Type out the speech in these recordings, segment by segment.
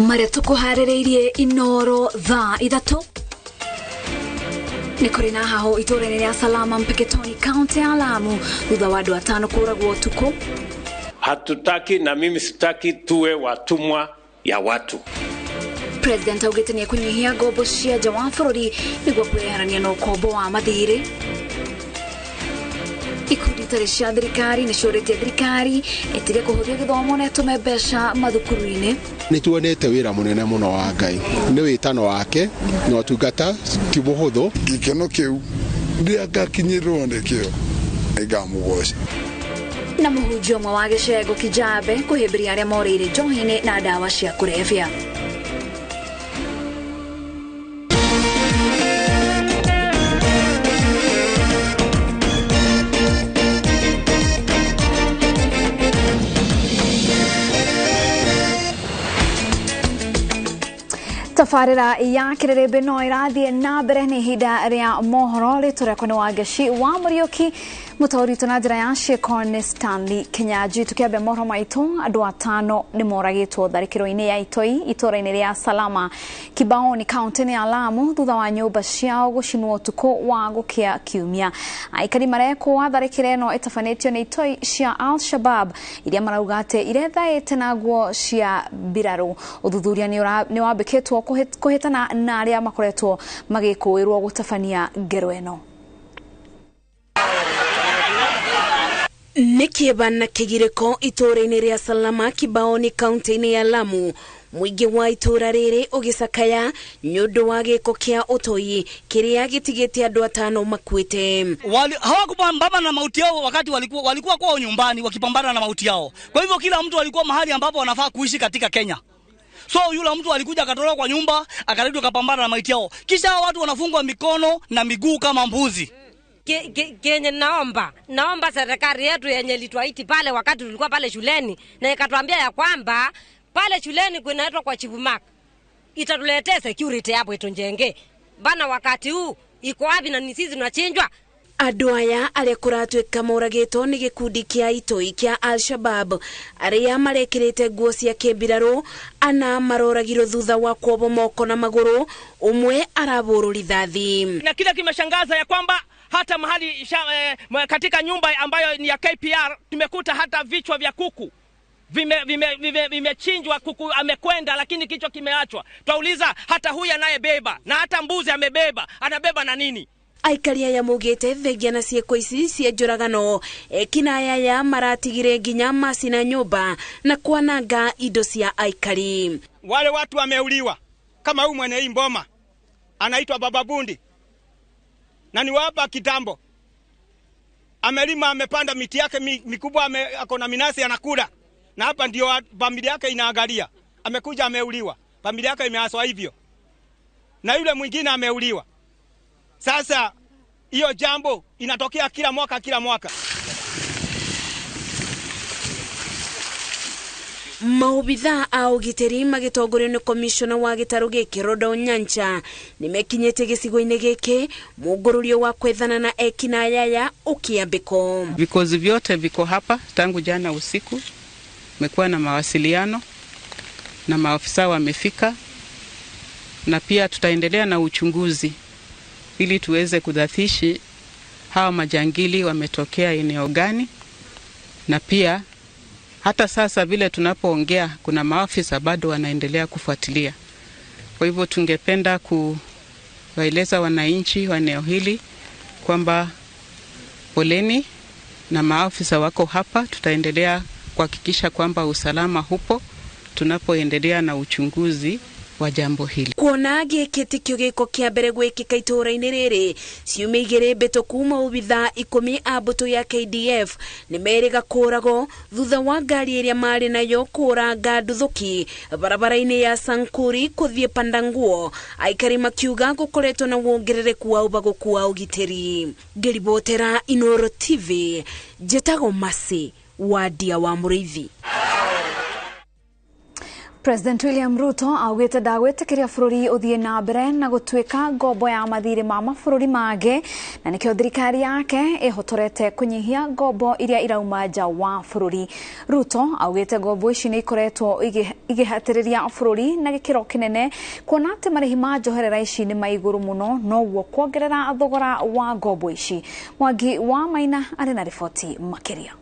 Marĩa tũkũharĩrĩirie Inoro thaa 3. Nĩ kũrĩ na haho itũũra-inĩ rĩa Salama Mpeketoni kaunti ya Lamu thutha wa andũ 5 kũũragwo ũtukũ. Hatutaki na mimi sitaki tuwe watumwa ya watu. President augĩte nĩ ekũnyihia ngombo cia nja wa bũrũri nĩguo kwĩyeherania na ũkombo wa mathirĩ. Ikundi itarĩ cia thirikari nĩ ciũrĩtie thirikari ĩtige kũhũthia gĩthomo na ĩtũme mbeca mathukuru-inĩ. Nĩ tuonete wĩra mũnene mũno wa Ngai, nĩ wĩtano wake na ũtungata ti mũhũthũ. Gĩkeno kĩu rĩrĩa ngakinyĩrwo nĩkĩo nĩngamũgoca. Na mũhunjia ũmwe wa gĩcengo Kijabe kũhĩmbĩria arĩa morĩire njohi-inĩ na ndawa cia kũrebia. Tabarĩra ya kĩrĩrĩmbĩ no ĩrathiĩ na mbere nĩ ihinda rĩa mohoro. Rĩtwa rĩakwa nĩ Wangeci wa Mũriũki, mũtaũri witũ na njĩra ya ciĩko nĩ Stanley Kinyanjui. Tũkĩambia mohoro maitũ, andũ 5 nĩ moragĩtwo tharĩkĩro-inĩ ya itoi itũũra-inĩ rĩa Salama Kibaoni kaunti-inĩ ya Lamu thutha wa nyũmba ciao gũcinwo ũtukũ wa gũkĩa kiumia. Aikari marekwo tharĩkĩro ĩno ĩtabanĩtio nĩ itoi cia Al-Shabab iria marauga atĩ irethaĩte na nguo cia mbirarũ. Ũthuthuria nĩ wambĩkĩtwo kũhĩtana na arĩa makoretwo magĩkũĩrwo gũtabania ngero ĩno. Nĩ kĩeva na kĩgirĩko itũũra-inĩ rĩa Salama Kibaoni kaunti-inĩ ya Lamu. Mũingĩ wa itũũra rĩrĩ ũgĩcakaya nĩ ũndũ wa gĩko kĩa ũtoi kĩrĩa gĩtigĩte andũ 5 makuĩte. Hawakupambana na mauti yao wakati walikuwa kwao nyumbani wakipambana na mauti yao. Kwa hivyo kila mtu alikuwa mahali ambapo wanafaa kuishi katika Kenya. So yule mtu alikuja akatolewa kwa nyumba akarudi akapambana na maiti yao. Kisha watu wanafungwa mikono na miguu kama mbuzi. Kenye naomba serikali yetu yenye ilituaiti pale wakati tulikuwa pale shuleni na ikatuambia ya kwamba pale shuleni kunaitwa kwa Chief Mark, itatuletea security hapo itujenge. Bana wakati huu iko wapi na ni sisi tunachinjwa? Andũ aya arĩa kũratuĩka moragĩtwo nĩ gĩkundi kĩa itoi kĩa Al-Shabab arĩa marekĩrĩte nguo cia kĩmbirarũ, 4 maroragirwo thutha wa kuobo moko na magũrũ, ũmwe arabũrwo rithathi. Na kile kimeshangaza ya kwamba hata mahali katika nyumba ambayo ni ya KPR tumekuta hata vichwa vya kuku vimechinjwa, kuku amekwenda lakini kichwa kimeachwa. Twauliza hata huyu anayebeba na hata mbuzi amebeba, anabeba na nini? Aikari aya maugĩte thengia na ciĩko ici cia njũragano ekinaya aya maratigire nginya macina nyũmba na kwananga indo cia aikari. Wale watu wameuliwa kama huyu mwenye hii mboma anaitwa Baba Bundi na ni wapa kitambo, amelima, amepanda miti yake mikubwa, ako na minasi anakula, na hapa ndio familia yake inaangalia. Amekuja ameuliwa, familia yake imeaswa hivyo, na yule mwingine ameuliwa. Sasa hiyo jambo inatokea kila mwaka kila mwaka. Maobithaa a ũgitĩri magĩtongorio nĩ komishona wa gĩtarũ gĩkĩ Roda Onyancha nĩmekinyĩte gĩcigo-inĩ gĩkĩ mũngũrũrio wa kwethana na ekinayaya ũkĩambĩko. Vikosi vyote viko hapa tangu jana usiku, kumekuwa na mawasiliano na maafisa wamefika, na pia tutaendelea na uchunguzi ili tuweze kudhathishi hawa majangili wametokea eneo gani, na pia hata sasa vile tunapoongea kuna maafisa bado wanaendelea kufuatilia. Kwa hivyo tungependa kuwaeleza wananchi wa eneo hili kwamba poleni na maafisa wako hapa, tutaendelea kuhakikisha kwamba usalama hupo tunapoendelea na uchunguzi wa jambo hili. Kuona gĩkĩ tikĩo gĩko kĩa mbere gwĩkĩka itũũra-inĩ rĩrĩ, ciumia 2 mbĩtũku maobithaa 10 a mbũtũ ya KDF nĩmerĩga kũũragwo thutha wa ngari ĩrĩa marĩ nayo kũũranga nduthũki barabara-inĩ ya Sankuri kũthiĩ Pandanguo. Aikari makiuga gũkoretwo na wongerereku wa ũbagũku wa ũgitĩri. Ngĩribotera Inoro TV, njĩtagwo Mercy Wadia wa Mũrĩithi. President William Ruto augite ndagwitikiria bururi uthie na mbere na gutuika ngombo ya mathiri ma mabũrũri mangĩ, na nikio thirikari yake ihotorete kunyihia ngombo iria irauma nja wa bururi. Ruto augite ngombo ici ni ikoretwo igihatiriria bururi na gikiro kinene, kuona ati marihi ma njoherera ici ni ma iguru muno, noguo kuongerera thogora wa ngombo ici. Mwangi wa Maina arĩ na riboti makiria.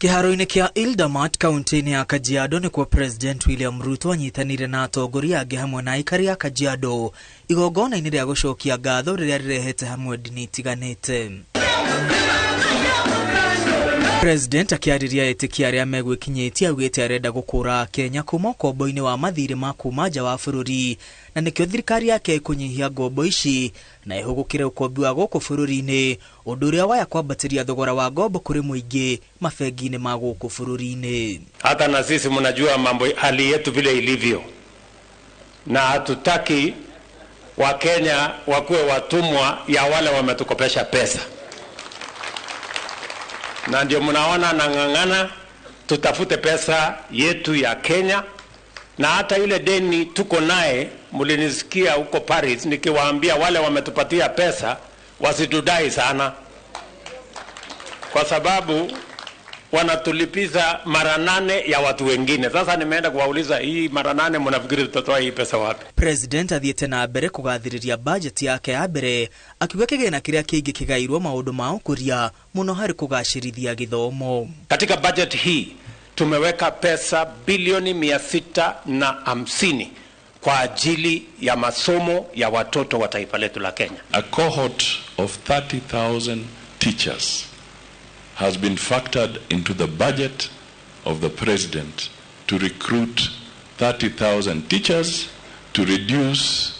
Kiharo-inĩ kĩa Ildamat kaunti-inĩ ya Kajiado nĩkuo President William Ruto anyitanire na atongoria angĩ hamwe na aikari a Kajiado igongona-inĩ rĩa gũcokia ngatho rĩrĩa rĩrehete hamwe ndini itiganĩte. President akĩarĩria etĩkia arĩa megwĩkinyĩtie augĩte arenda gũkũra Kenya kuma ũkombo-inĩ wa mathirĩ ma kuma nja wa bũrũri, na nĩkĩo thirikari yake ĩkũnyihia ngombo ici na ĩhũgũkĩre ũkombi wa gũkũ bũrũri-inĩ, ũndũ ũrĩa waya kwambatĩria thogora wa ngombo kũrĩ mũingĩ mabengi-inĩ ma gũkũ bũrũri-inĩ. Hata na sisi mnajua mambo hali yetu vile ilivyo, na hatutaki Wakenya wakuwe watumwa ya wale wametukopesha pesa, na ndio mnaona nang'ang'ana tutafute pesa yetu ya Kenya. Na hata ile deni tuko naye, mlinisikia huko Paris nikiwaambia wale wametupatia pesa wasitudai sana, kwa sababu wanatulipiza mara 8 ya watu wengine. Sasa nimeenda kuwauliza, hii mara 8 mnafikiri tutatoa hii pesa wapi? President athiĩte na mbere kũgathĩrĩria budget yake ya mbere, akiuga kĩgĩna kĩrĩa kĩingĩ kĩgairwo maũndũ ma ũkũria mũno harĩ kũgacĩrithia gĩthomo. Katika budget hii tumeweka pesa bilioni 650 kwa ajili ya masomo ya watoto wa taifa letu la Kenya. A cohort of 30,000 teachers has been factored into the budget of the president to recruit 30,000 teachers to reduce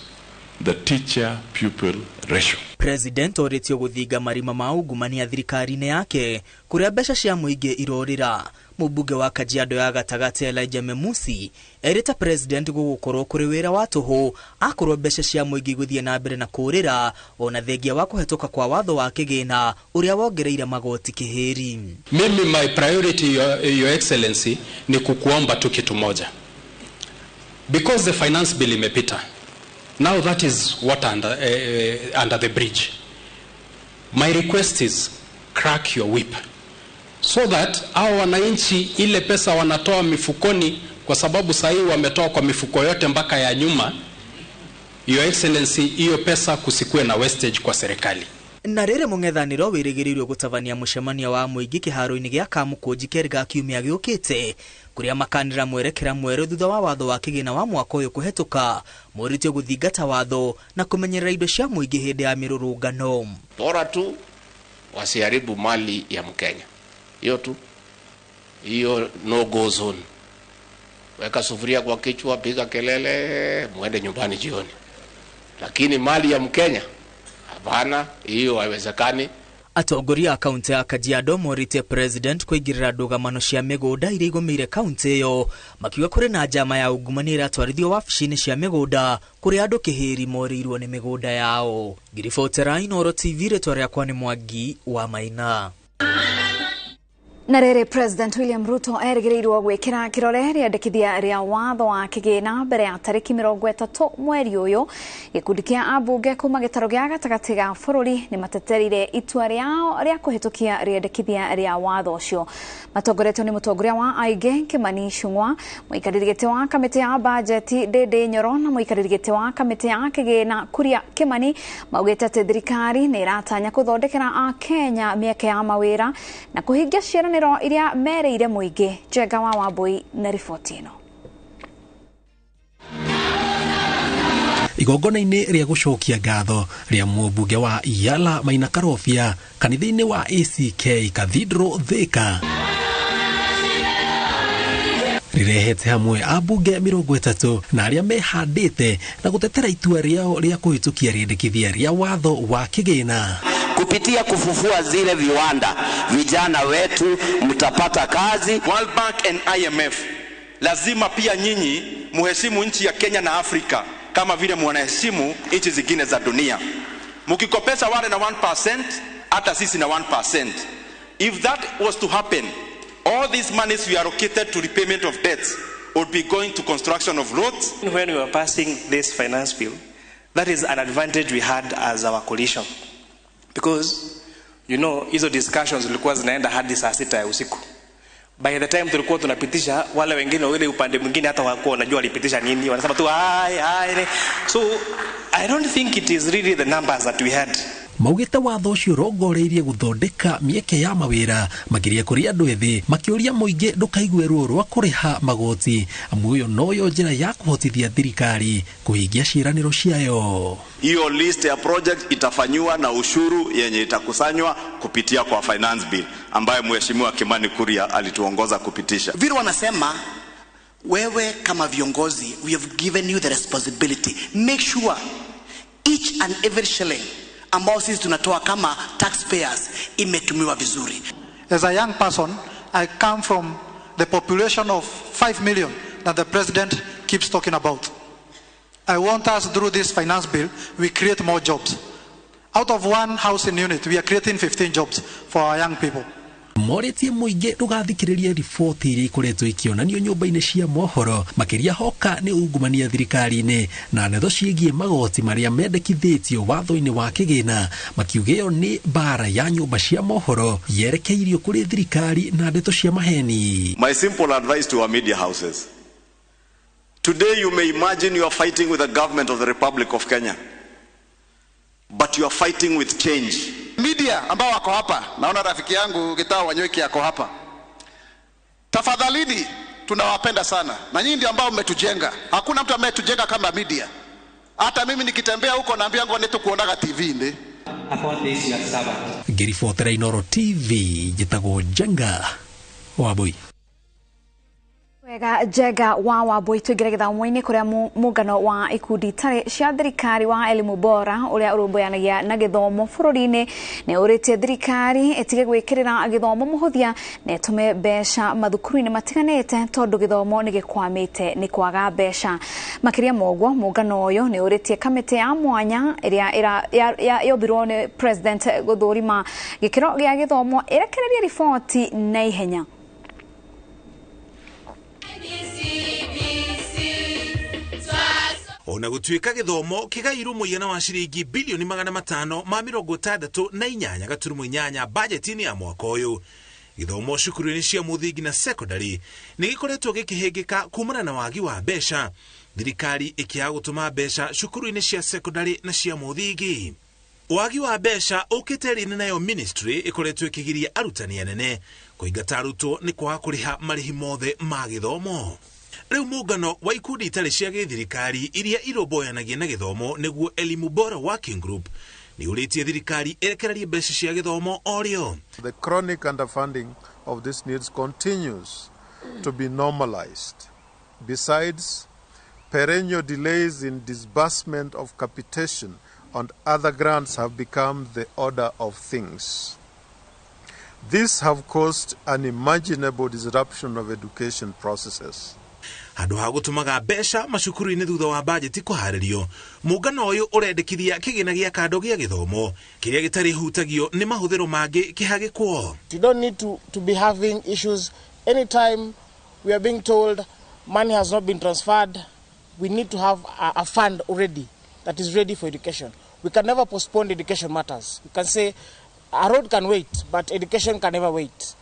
the teacher-pupil ratio. President orĩtio gũthinga marima ma ungumania thirikari-inĩ yake kũrĩa mbeca cia mũingĩ irorĩra. Mũmbunge wa Kajiado ya gatagatĩ Elijah Memusi erĩte president gũgũkorwo kũrĩ wĩra wa tũhũ akorwo mbeca cia mũingĩ gũthiĩ na mbere na kũrĩra, ona thengia wa kũhetũka kwa watho wa kĩgĩna ũrĩa wongereire magoti kĩhĩri. Mimi my priority, your excellency, ni kukuomba tu kitu moja. Because the finance bill imepita. Now that is water under the bridge. My request is crack your whip, so that hao wananchi ile pesa wanatoa mifukoni, kwa sababu sahi wametoa kwa mifuko yote mpaka ya nyuma. Your Excellency, hiyo pesa kusikue na wastage kwa serikali. Na rĩrĩ mũng'ethanĩro wĩrĩgĩrĩirwo gũtabania mũcemanio wa mũingĩ kĩharo-inĩ gĩa Kamũkũnji kerĩ ga kiumia gĩũkĩte, kũrĩa makanĩra mwerekera mwerũ thutha wa watho wa kĩgĩna wa mwaka ũyũ kũhetũka, morĩtio gũthingata watho na kũmenyerera indo cia mũingĩ hĩndĩ ya mĩrũrũngano. Bora tu wasiharibu mali ya Mkenya, hiyo tu, hiyo no go zone. Weka sufuria kwa kichwa, piga kelele, muende nyumbani jioni, lakini mali ya Mkenya hapana, hiyo haiwezekani. Atongoria a kaunti ya Kajiado morĩtie president kũingĩrĩra ndũgamano cia mĩgũnda iria igũmĩire kaunti ĩyo, makiuga kũrĩ na njama ya ungumania ĩratwarithio wabici-inĩ cia mĩgũnda kũrĩa andũ kĩhĩri morĩirwo nĩ mĩgũnda yao. Ngiribotera Inooro TV, rĩtwa rĩakwa nĩ Mwangi wa Maina. Na rĩrĩ President William Ruto erĩgĩrĩirwo gwĩkĩra kĩrore rĩandĩkithia rĩa watho wa kĩgĩna mbere ya tarĩki 30 mweri ũyũ. Gĩkundi kĩa ambunge kuma gĩtarũ gĩa gatagatĩ ga bũrũri nĩ mateterire itua rĩao rĩa kũhĩtũkia rĩandĩkithia rĩa watho ũcio. Matongoretio nĩ mũtongoria wa aingĩ Kimani Ichung'wa, mũikarĩri gĩtĩ wa kamĩtĩ ya bajeti Ndindi Nyoro na mũikarĩri gĩtĩ wa kamĩtĩ ya kĩgĩna Kuria Kimani maugĩte atĩ thirikari nĩ ĩratanya kũthondekera Akenya mĩeke ya mawĩra na kũhingia ciĩranĩro iria mereire mũingĩ. Njenga wa Wambui na riboti ĩno. Igongona-inĩ rĩa gũcokia ngatho rĩa mũmbunge wa Yala Maina Karobia kanitha-inĩ wa ACK Cathedral Thika rirehete hamwe ambunge 30 na arĩa mehandĩte na gũtetera itua rĩao rĩa kũhĩtũkia rĩendekithia rĩa watho wa kĩgĩna. Kupitia kufufua zile viwanda, vijana wetu mtapata kazi. World Bank and IMF, lazima pia nyinyi muheshimu nchi ya Kenya na Afrika kama vile mwanaheshimu nchi zingine za dunia. Mukikopesha wale na 1%, hata sisi na 1%. If that was to happen, All these monies we allocated to repayment of debts would be going to construction of roads. When we were passing this finance bill, that is an advantage we had as our coalition. Because, you know, hizo discussions zilikuwa zinaenda hadi saa 6 ya usiku. By the time tulikuwa tunapitisha, wale wengine wale upande mwingine hata hawakuwa wanajua walipitisha nini, wanasema tu hai hai. So I don't think it is really the numbers that we had. Maugite watho ũcio ũrongoreirie gũthondeka mĩeke ya mawĩra makĩria kũrĩ andũ ethĩ, makĩũria mũingĩ ndũkaigue ruo rwa kũrĩha magoti, amu ĩyo noyo njĩra ya kũhotithia thirikari kũhingia ciĩranĩro ciayo. Hiyo list ya project itafanyiwa na ushuru yenye itakusanywa kupitia kwa finance bill ambayo Mheshimiwa Kimani Kuria alituongoza kupitisha. Vile wanasema wewe kama viongozi, we have given you the responsibility. Make sure each and every shilling ambao sisi tunatoa kama taxpayers imetumiwa vizuri. As a young person, I come from the population of 5 million that the president keeps talking about. I want us through this finance bill, we create more jobs. Out of one housing unit, we are creating 15 jobs for our young people. Morĩtie mũingĩ ndũgathikĩrĩrie riboti iria ikoretwo ikĩonanio nyũmba-inĩ cia mohoro, makĩria hoka nĩ ungumania thirikari-inĩ na ndeto ciĩgiĩ magoti marĩa mendekithĩtio watho-inĩ wa kĩgĩna, makiuga ĩyo nĩ mbara ya nyũmba cia mohoro yerekeirio kũrĩ thirikari na ndeto cia maheni. My simple advice to our media houses. Today you may imagine you are fighting with the government of the Republic of Kenya, but you are fighting with change. Media ambao wako hapa, naona rafiki yangu Gitao Wanyoike ako hapa. Tafadhalini, tunawapenda sana. Na nyinyi ndio ambao mmetujenga. Hakuna mtu ametujenga kama media. Hata mimi nikitembea huko naambia ngo neto kuonaga TV nde. Ngiribotera Inooro TV, njĩtagwo Njenga Wambui. Wega Njenga wa Wambui, tuingire gĩthomo-inĩ kũrĩa mũngano wa ikundi itarĩ cia thirikari wa Elimu Bora ũrĩa ũrũmbũyanagia na gĩthomo bũrũri-inĩ nĩ ũrĩtie thirikari ĩtige gwĩkĩrĩra gĩthomo mũhũthia na ĩtũme mbeca mathukuru-inĩ matiganĩte tondũ gĩthomo nĩ gĩkwamĩte nĩ kwaga mbeca. Makĩria ma ũguo, mũngano ũyũ nĩ ũrĩtie kamĩtĩ ya mwanya ĩrĩa yombirwo nĩ president gũthũrima gĩkĩro gĩa gĩthomo ĩrekererie riboti na ihenya. Ona gutuika githomo kigairwo muigana wa ciringi bilioni 568.8 bajeti-inĩ ya mwaka ũyũ. Githomo cukuru-inĩ cia mũthingi na secondary nĩ gĩkoretwo gĩkĩhĩngĩka kumana na wagi wa mbeca, thirikari ĩkĩaga gũtũma mbeca cukuru-inĩ cia secondary na cia mũthingi. Wagi wa mbeca ũkĩte rĩnĩ nayo ministry ĩkoretwo ĩkĩgiria arutani anene kũingata arutwo nĩ kwaga kũrĩha marĩhi mothe ma gĩthomo. Rĩu mũngano wa ikundi itarĩ cia gĩthirikari iria irũmbũyanagia na gĩthomo nĩguo Elimu Bora Working Group nĩ ũrĩtie thirikari ĩrekererie mbeca cia gĩthomo o rĩo. The chronic underfunding of these needs continues to be normalized. Besides, perennial delays in disbursement of capitation and other grants have become the order of things. These have caused unimaginable disruption of education processes. Handũ ha gũtũmaga mbeca macukuru-inĩ thutha wa bajeti kũharĩrio, mũngano ũyũ ũrendekithia kĩgĩna gĩa kando gĩa gĩthomo kĩrĩa gĩtarĩ hutagio nĩ mahũthĩro mangĩ kĩhagĩkwo. You don't need to be having issues anytime we are being told money has not been transferred. We need to have a fund already that is ready for education. We can never postpone education matters. We can say a road can wait, but education can never wait.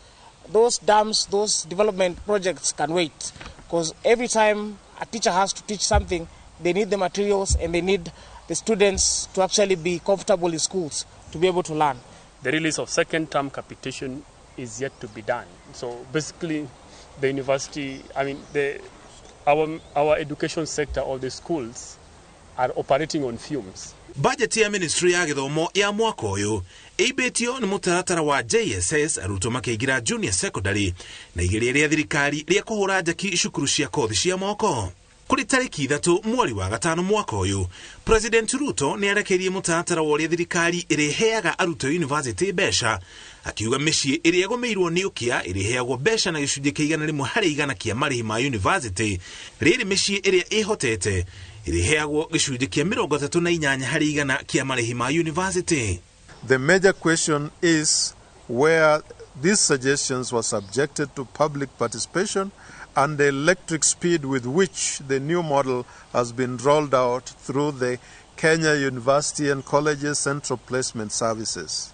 Those dams, those development projects can wait, because every time a teacher has to teach something, they need the materials and they need the students to actually be comfortable in schools to be able to learn. The release of second term capitation is yet to be done. So basically, the university, I mean, our education sector or the schools are operating on fumes. Budget ya ministry ya gĩthomo ya mwaka ũyũ ĩimbĩtio nĩ mũtaratara wa JSS arutwo makĩingĩra junior secondary na igeria rĩa thirikari rĩa kũhũra njaki cukuru cia kothi cia moko. Kũrĩ tarĩki 3 mweri wa 5 mwaka ũyũ, President Ruto nĩ arekeirie mũtaratara wa ũrĩa thirikari ĩrĩheaga arutwo university mbeca, akiuga mĩciĩ ĩrĩa ĩgũmĩirwo nĩ ũkĩa ĩrĩheagwo mbeca na gĩcunjĩ kĩa 100% kĩa marĩhi ma university, rĩrĩ mĩciĩ ĩrĩa ĩhotete ĩrĩheagwo gĩcunjĩ kĩa 38% kĩa marĩhi ma university. The major question is where these suggestions were subjected to public participation and the electric speed with which the new model has been rolled out through the Kenya University and Colleges Central Placement Services.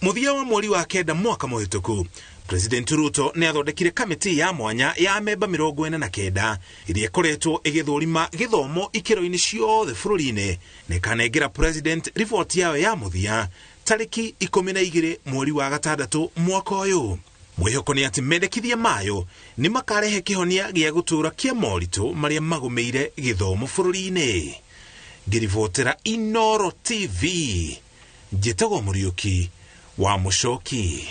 Muthia wa mweri wa kenda mwaka mũhĩtũku, President Ruto nĩ athondekire kamĩtĩ ya mwanya ya amemba 49 ĩrĩa ĩkoretwo ĩgĩthũrima gĩthomo ikĩro-inĩ ciothe bũrũri-inĩ na ĩkanengera President riboti yayo ya mũthia tarĩki 12 mweri wa gatandatũ mwaka ũyũ. Mwĩhoko nĩ atĩ mendekithia mayo nĩ makarehe kĩhonia gĩa gũtũũra kĩa moritũ marĩa magũmĩire gĩthomo bũrũri-inĩ. Ngĩribotera Inooro TV, njĩtagwo Mũriũki wa Mũcoki.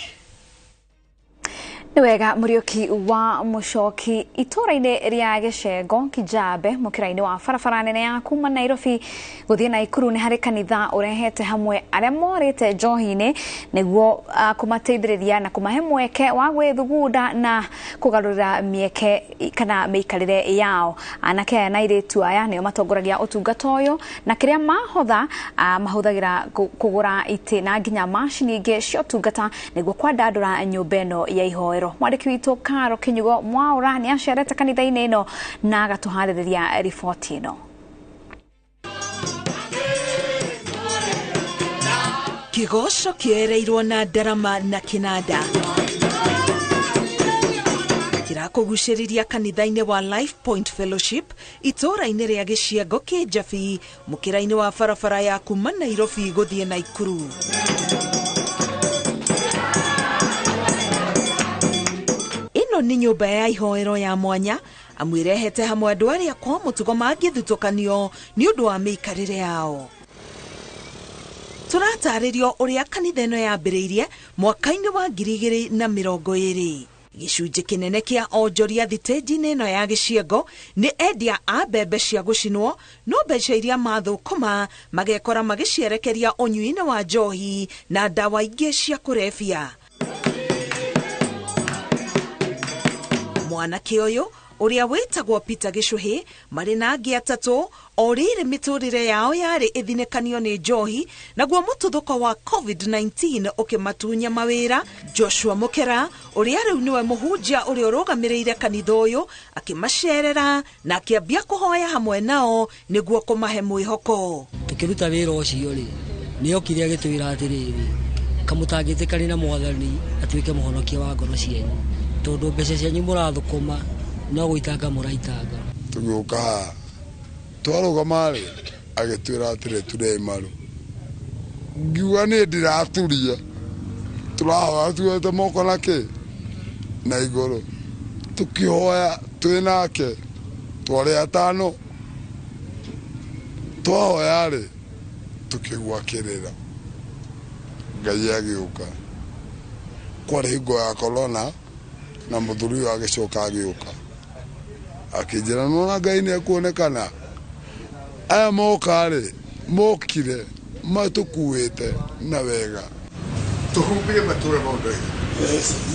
Nĩ wega Mũriũki wa Mũcoki. Itũũra-inĩ rĩa Gĩcengo Kijabe mũkĩra-inĩ wa barabara nene ya kuma Nairobi gũthiĩ Naikuru nĩ harĩ kanitha ũrehete hamwe arĩa morĩte njohi-inĩ nĩguo kũmateithĩrĩria na kũmahe mweke wa gwĩthugunda na kũgarũrĩra mĩeke kana mĩikarĩre yao. Anake aya na airĩtu aya nĩo matongoragia ũtungata ũyũ na kĩrĩa mahotha mahũthagĩra kũgũra itĩ na nginya macini ingĩ cia ũtungata nĩguo kwandandũra nyũmba ĩno ya ihoero. Mwandĩki witũ Karo Kinyugo Mwaura nĩ acerete kanitha-inĩ ĩno na agatũharĩrĩria riboti ĩno. Kĩgoco kĩoereirwo na ndarama na kĩnanda kĩrakũgucĩrĩria kanitha-inĩ wa Life Point Fellowship itũũra-inĩ rĩa Gĩciango Kĩnjabi mũkĩra-inĩ wa barabara ya kuma Nairobi gũthiĩ Naikuru. Ĩno nĩ nyũmba ya ihoero ya mwanya amu ĩrehete hamwe andũ arĩa kwa mũtugo mangĩthutũkanio nĩ ũndũ wa mĩikarĩre yao. Tũratarĩrio ũrĩa kanitha ĩno yambĩrĩirie mwaka-inĩ wa 2020. Gĩcunjĩ kĩnene kĩa onjoria thitĩnji-inĩ ĩno ya Gĩciango nĩ endia a mbembe cia gũcinwo, no mbeca iria mathũkũma magekora magĩcierekeria ũnyui-inĩ wa njohi na ndawa ingĩ cia kũrebia. Mwanake ũyũ ũrĩa wĩtagwo Peter Gĩcũhĩ marĩ na angĩ atatũ o rĩrĩ mĩtũrĩre yao yarĩ ĩthinĩkanio nĩ njohi naguo mũtuthũko wa COVID-19 ũkĩmatunya mawĩra. Joshua Mũkera ũrĩa rĩu nĩwe mũhunjia ũrĩa ũrũgamĩrĩire kanitha ũyũ akĩmacerera na akĩambia kũhoya hamwe nao nĩguo kũmahe mwĩhoko. Tũkĩruta wĩra ũcio rĩ, nĩokire agĩtwĩra atĩrĩrĩ, kamũtangĩtĩkani na Mwathani atuĩke mũhonokia wa ngoro cianyu, tondũ mbeca cianyu mũrathũkũma no gũitanga mũraitanga. Tũgĩũka haha twarũgama rĩ, agĩtwĩra atĩrĩ turei maru, ngiuga niĩ ndiraturia, tũrahoya tuoete moko na kĩ na igũrũ, tũkĩhoya twĩ nake twarĩ atano, twahoya rĩ tũkĩgua kĩrĩra, Ngai agĩũka. Kwarĩ hingo ya korona na mũthuri ũyũ agĩcoka agĩũka akĩnjĩra nona Ngai nĩ ekuonekana, aya moka rĩ mokire matũkuĩte na wega tũhumbire matũra maũndũ.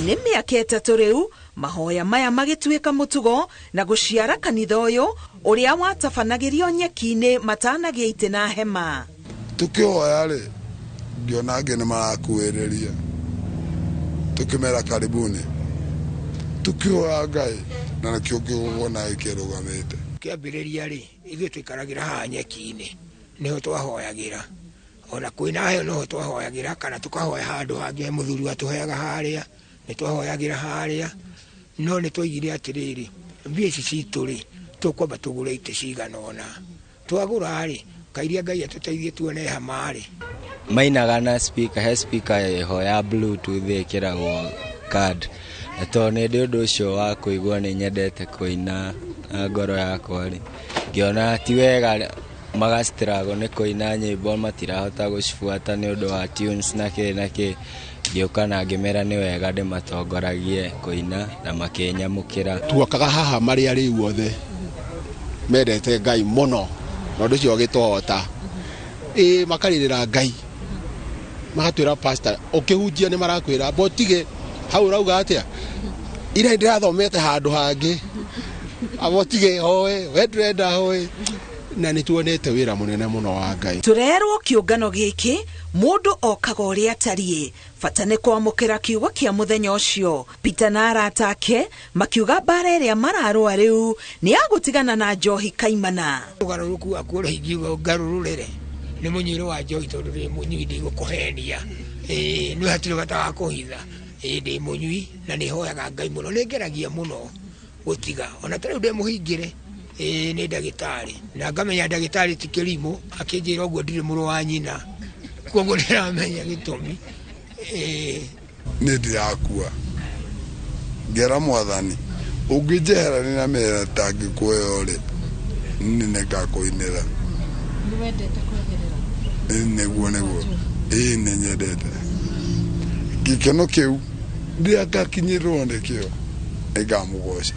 Nĩ mĩaka 3 rĩu mahoya maya magĩtuĩka mũtugo na gũciara kanitha ũyũ ũrĩa watabanagĩrio nyeki-inĩ matanagĩa itĩ na hema. Tũkĩhoya rĩ ngĩona angĩ nĩ marakuĩrĩria, tũkĩmera karibuni, tũkĩhoya Ngai na nakĩo kĩgongona gĩkĩrũgamĩte. Kĩambĩrĩria rĩ ithuĩ tũikaragĩra haha nyeki-inĩ nĩho twahoyagĩra, ona kwĩna heho noho twahoyagĩra, kana tũkahoya handũ hangĩ mũthuri watũheaga harĩa nĩ twahoyagĩra harĩa, no nĩ twaigire atĩrĩrĩ mbia ici citũ rĩ tũkwamba tũgũre itĩ cigana ũna, twagũra rĩ kairia Ngai atũteithie tuone hema rĩ. Mainaga na speaker, he speaker ĩho ya bluetooth ĩkĩragwo card, na tondũ nĩ ndĩ ũndũ ũcio wa kũigua nĩ nyendete kũina na ngoro yakwa rĩ, ngĩona ti wega magastruggle nĩ kũina nyĩmbo matirahota gũcibuata nĩ ũndũ wa tunes na kĩ na kĩ, ngĩũka na ngĩmera nĩ wega ndĩmatongoragie kũina na makĩnyamũkĩra. Tuokaga haha marĩ arĩu othe mendete Ngai mũno na ũndũ ũcio ũgĩtũhota, ĩ makarĩrĩra Ngai magatwĩra pastor ũkĩhunjia nĩ marakwĩra botige hau ũrauga atĩa, ira ndĩrathomete handũ hangĩ, abotige hoe we ndĩrenda hoe. Na nĩ tuonete wĩra mũnene mũno wa Ngai. Tũrerwo kĩũngano gĩkĩ mũndũ okaga ũrĩa atariĩ, bata nĩ kwamũkĩra kiugo kĩa mũthenya ũcio. Peter na arata ake makiuga mbara ĩrĩa mararũa rĩu nĩ ya gũtigana na njohi kaimana. Ũgarũrũku waku ũrĩa ingiuga ngarũrũrĩre nĩ mũnyuĩre wa njohi, tondũ ndĩ mũnyui, ndigũkũhenia. Ĩĩ nĩ hatirĩ bata wa kũhitha. Ĩĩ ndĩ mũnyui na nĩ hoyaga Ngai mũno, nĩ ngeragia mũno gũtiga, ona ta rĩu ndĩ mũhingĩre. Ĩĩ nĩ ndagĩtarĩ, na ngamenya ndagĩtarĩ ti kĩrimũ, akĩnjĩra ũguo ndirĩ mũrũ wa nyina, koguo ndĩramenya gĩtũmi. Ĩĩ nĩ ndirakua ngera mwathani ũngĩnjeherania na mĩtangĩko ĩyo rĩ, nĩ nĩngakũinĩra. Nĩwendete kweherera? Nĩguo nĩguo, ĩĩ nĩ nyendete gĩkeno kĩu, rĩrĩa ngakinyĩrwo nĩkĩo nĩngamũgoca.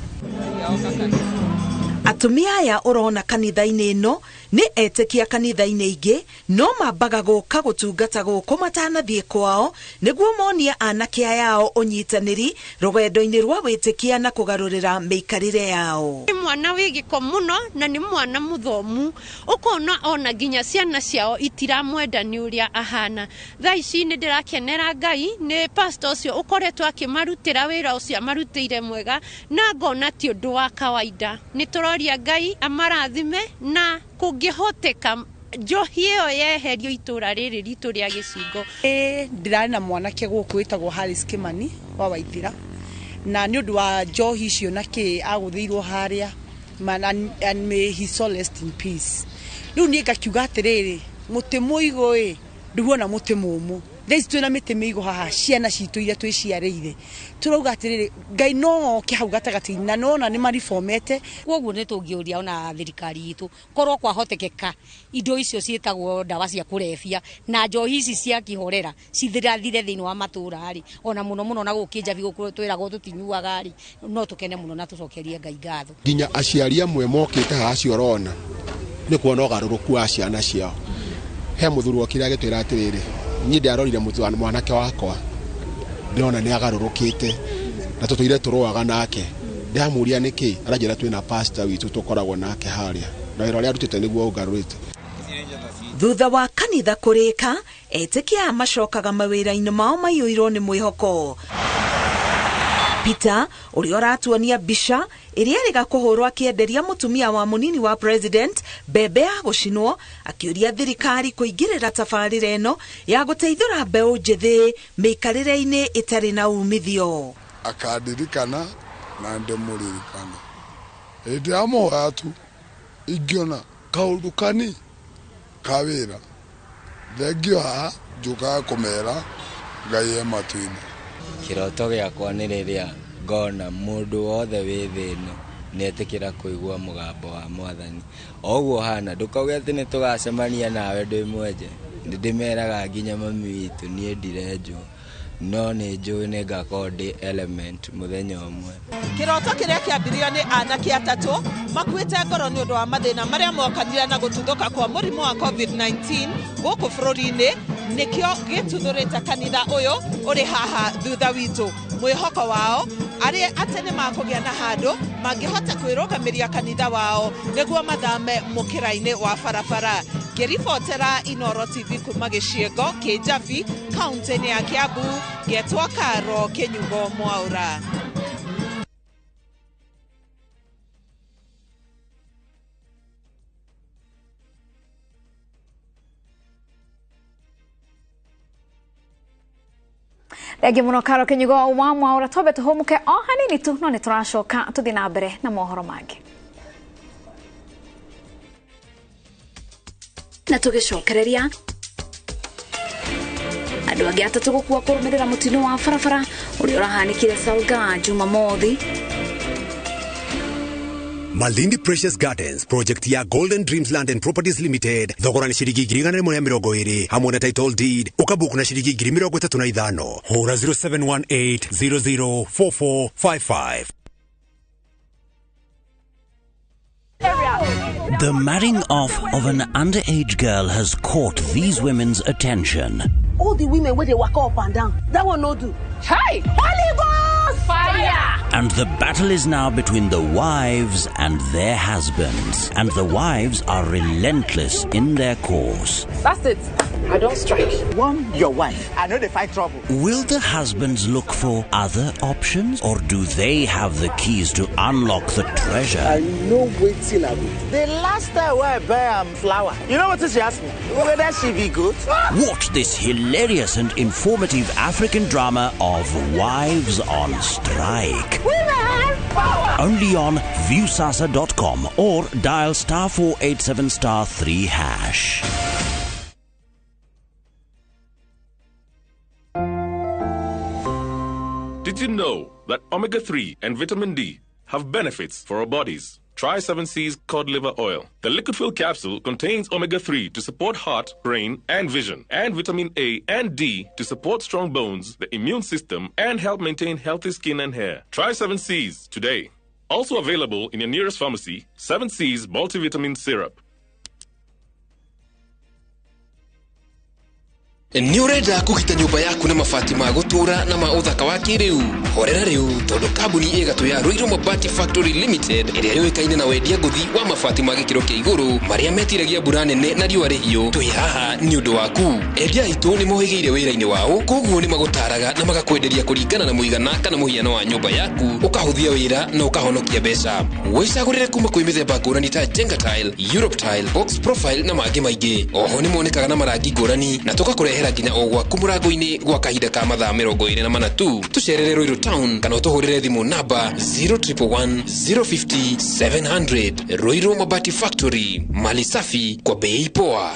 Atumia aya ũrona kanitha-inĩ ĩno nĩ etĩkia kanitha-inĩ ingĩ, no mambaga gũka gũtungata gũkũ matanathiĩ kwao nĩguo monie anake aya ao ũnyitanĩri rũgendo-inĩ rwa wĩtĩkia na kũgarũrĩra mĩikarĩre yao. Nĩ mwana wĩ gĩko mũno na nĩ mwana mũthomu, ũkona ona nginya ciana ciao itiramwenda nĩ ũrĩa ahana. Thaa ici nĩ ndĩrakenera Ngai nĩ pastor ũcio ũkoretwo akĩmarutĩra wĩra ũcio amarutĩire mwega, na ngona ti ũndũ wa kawaida. Nĩ tũroria Ngai amarathime na kũngĩhoteka njohi ĩyo yeherio itũra rĩrĩ ritũ rĩa Gĩcingo. Ndĩrarĩ na mwanake gũkũ wĩtagwo Harris Kimani wa Waithira, na nĩ ũndũ wa njohi icio na kĩ agũthĩirwo harĩa, man, and may he soul rest in peace. Rĩu niĩ ngakiuga atĩrĩrĩ, mũtĩ mũigũ ĩ nduona mũtĩ mũmũ. Thaa ici twĩna mĩtĩ mĩigũ haha, ciana citũ iria twĩciarĩire, tũrauga atĩrĩrĩ, Ngai no oke hau gatagatĩ-inĩ, na nĩwona nĩ maribomete. Koguo nĩ tũngĩũria ona thirikari itũ korwo kwahotekeka indo icio ciĩtagwo ndawa cia kũrebia na njohi ici cia kĩhorera cithirathire thĩinĩ wa matũra rĩ, ona mũno mũno na gũkũ Kĩnjabi gũkũ twĩragwo tũtinyuaga rĩ, no tũkene mũno na tũcokerie Ngai ngatho. Nginya aciari amwe mokĩte haha acio ũrona nĩ kuona ũgarũrũku wa ciana ciao. He mũthuri wokire agĩtwĩra atĩrĩrĩ, niĩ ndiarorire mwanake wakwa ndĩrona nĩ agarũrũkĩte na tũtũire tũrũaga nake. Ndĩramũria nĩkĩ, aranjĩra twĩna pastor witũ tũkoragwo nake harĩa, na wĩra ũrĩa arutĩte nĩguo ũngarũrĩte. Thutha wa kanitha kũrĩka, etĩkia aya macokaga mawĩra-inĩ mao maiyũirwo nĩ mwĩhoko. Peter ũrĩa ũratuonia mbica ĩrĩa ĩrĩga kũhũrwo akĩenderia mũtumia wa mũnini wa president mbembe ya gũcinwo, akĩũria thirikari kũingĩrĩra tabarĩra ĩno ya gũteithũra mbeũ njĩthĩ mĩikarĩre-inĩ ĩtarĩ na umithio. Akandirikana na ndĩmũririkana, hĩndĩ ya mũhoya tu ingĩona kaũndũ kani ka wĩra, thengio haha njũkaga kũmera Ngai e matu-inĩ. Kĩroto gĩakwa nĩ rĩrĩa ngona mũndũ wothe wĩ thĩ ĩno nĩetĩkĩra kũigua mũgambo wa mwathani. O ũguo hana, ndũkauge atĩ nĩtũgacemania nawe ndĩ mwenje. Nĩndĩmeraga nginya mami witũ niĩ ndirenjwo, no nĩ njũĩ nĩngakorwo ndĩ element mũthenya ũmwe. Kĩroto kĩrĩa kĩambirio nĩ anake atatũ makuĩte ngoro nĩ ũndũ wa mathĩna marĩa mokanire na gũtuthũka kwa mũrimũ wa COVID-19 gũkũ bũrũri-inĩ, nĩkĩo gĩtuthũrĩte kanitha ũyũ ũrĩ haha thutha witũ. Mwĩhoko wao arĩa atĩ nĩ makũgĩa na handũ mangĩhota kwĩrũgamĩria kanitha wao nĩguo mathame mũkĩra-inĩ wa barabara. Ngĩribotera Inooro TV kuma Gĩcigo Kĩnjabi, kaũntĩ-inĩ ya Kiambu, ngetwo Karo Kĩnyugo Mwaũra. Thengiũ mũno Karo Kĩnyugo wa Mwaũra. Twambe tũhũmũke o hanini tu, no nĩ tũracoka tũthiĩ na mbere na mohoro mangĩ. Na tũgĩcokereria andũ angĩ atatũ gũkua kũrũmĩrĩra mũtino wa barabara ũrĩa ũrahanĩkire Salgaa Jumamothi. Malindi Precious Gardens project ya Golden Dreams Land and Properties Limited, thogora nĩ ciringi 120,000 hamwe na title deed, ũkabuku na ciringi 35,000. Hũra 0718 004455. The marrying off of an underage girl has caught these women's attention. All the women where they walk up and down, that one no do. Hey, Holy Ghost! Fire! And the battle is now between the wives and their husbands. And the wives are relentless in their course. That's it. I don't strike. One, your wife. I know they find trouble. Will the husbands look for other options, or do they have the keys to unlock the treasure? I know waiting I will. The last time I buy flour, you know what she asked me? Whether she be good? Watch this hilarious and informative African drama of Wives on Strike. Women have power! Only on Viusasa.com or dial *487*3#. Did you know that omega-3 and vitamin D have benefits for our bodies? Try 7C's cod liver oil. The liquid fill capsule contains omega-3 to support heart, brain, and vision, and vitamin A and D to support strong bones, the immune system, and help maintain healthy skin and hair. Try 7C's today. Also available in your nearest pharmacy, 7C's multivitamin syrup. Nĩ ũrenda kũgita nyũmba yaku na mabati ma gũtũũra na ma ũthaka wa kĩrĩu? Horera rĩu tondũ kambuni ĩgatũ ya Ruiru Mabati Factory Limited ĩrĩa yũĩkaine na wendia ngũthi wa mabati ma gĩkĩro kĩa igũrũ marĩa metiragia mbura nene na riũa rĩhiũ, twĩ haha nĩ ũndũ waku. Endia aitũ nĩ mohĩgĩire wĩra-inĩ wao, koguo nĩ magũtaraga na magakwenderia kũringana na mũigana kana mũhiano wa nyũmba yaku, ũkahũthia wĩra na ũkahonokia mbeca. Wĩcagũrĩre kuma kwĩ mĩthemba ngũrani ta Jenga Tile, Europe Tile, Box Profile na mangĩ maingĩ. Oho nĩ monekaga na marangi ngũrani na tũgakũrehera nginya o gwaku mũrango-inĩ gwa kahinda ka mathaa 24 tu. Tũcerere Ruiru Town kana ũtũhũrĩre thimũ namba 0111 050 700. Ruiru Mabati Factory, mali safi kwa bei poa.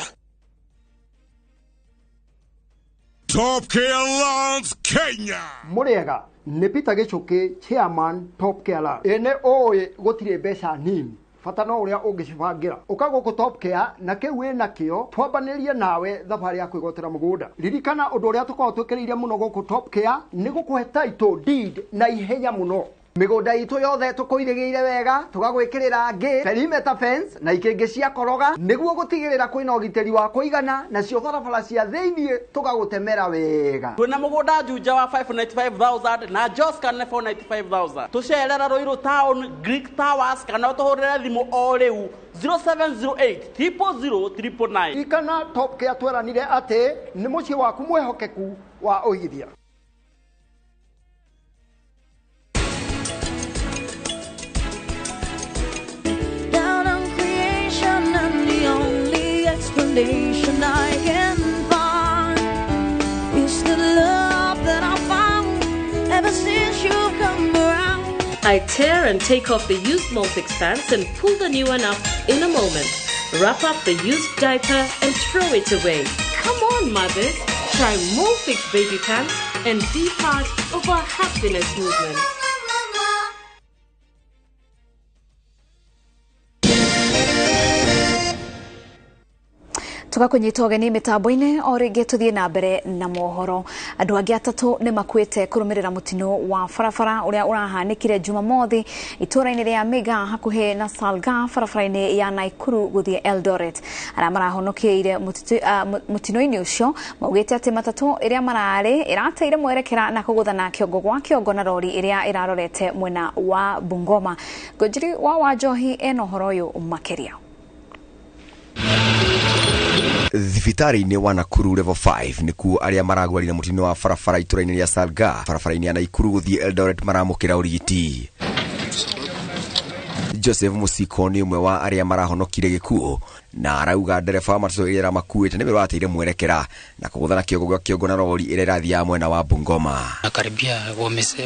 Top Care Lands Kenya. Mũrĩega nĩ Peter Gĩchũkĩ, chairman Top Care Lands. Ene ũĩ gũtirĩ mbeca nini, bata no ũrĩa ũngĩcibangĩra. Ũka gũkũ Top Care na kĩu wĩ nakĩo twambanĩrie nawe thabarĩ ya kwĩgwatĩra mũgũnda. Ririkana ũndũ ũrĩa tũkoragwo twĩkĩrĩire mũno gũkũ Top Care nĩ gũkũhe title deed na ihenya mũno. Mĩgũnda itũ yothe tũkũirĩgĩire wega, tũgagwĩkĩrĩra ngĩ, perimeter fence na ikĩngĩ cia koroga nĩguo gũtigĩrĩra kwĩna ũgitĩri wa kũigana, nacio barabara cia thĩiniĩ tũgagũtemera wega. Twĩna mũgũnda Juja wa 595,000 na Joska nĩ 495,000. Tũcerera Ruiru Town, Greek Towers kana ũtũhũrĩre thimũ o rĩu 0708 000 999. Ririkana Top Care tweranire atĩ nĩ mũciĩ waku mwĩhokeku wa ũigithia. Explanation I can find is the love that I found ever since you've come around. I tear and take off the used Molfix pants and pull the new one up in a moment. Wrap up the used diaper and throw it away. Come on, mothers, try Molfix baby pants and be part of our happiness movement. Tugakunyita ũgeni mĩtambo-inĩ o rĩngĩ tũthiĩ na mbere na mohoro. Andũ angĩ atatũ nĩ makuĩte kũrũmĩrĩra mũtino wa barabara ũrĩa ũrahanĩkire Jumamothi itũũra-inĩ rĩa Miga hakuhĩ na Salga barabara-inĩ ya Naikuru gũthiĩ Eldoret. Arĩa marahonokeire mũtino-inĩ ũcio maugĩte atĩ matatũ ĩrĩa mararĩ ĩrateire mwerekera na kũgũthana kĩongo gwa kĩongo na rori ĩrĩa ĩrarorete mwena wa Bungoma. Ngũnjiri wa Wanjohi ena ũhoro ũyũ makĩria. Thibitarĩ-inĩ wa Nakuru level 5 nĩkuo arĩa maragwarire mũtino wa barabara itũra-inĩ rĩa Salga barabara-inĩ ya Naikuru gũthiĩ Eldoret maramũkĩra ũrigiti. Joseph Musiko nĩ ũmwe wa arĩa marahonokire gĩkuũ na arauga ndereba wa matatũ ĩrĩa ĩramakuĩte nĩwe wateire mwerekera na kũgũthana kĩongo gwa kĩongo na rori ĩrĩa ĩrathiaga mwena wa Bungoma. Karibia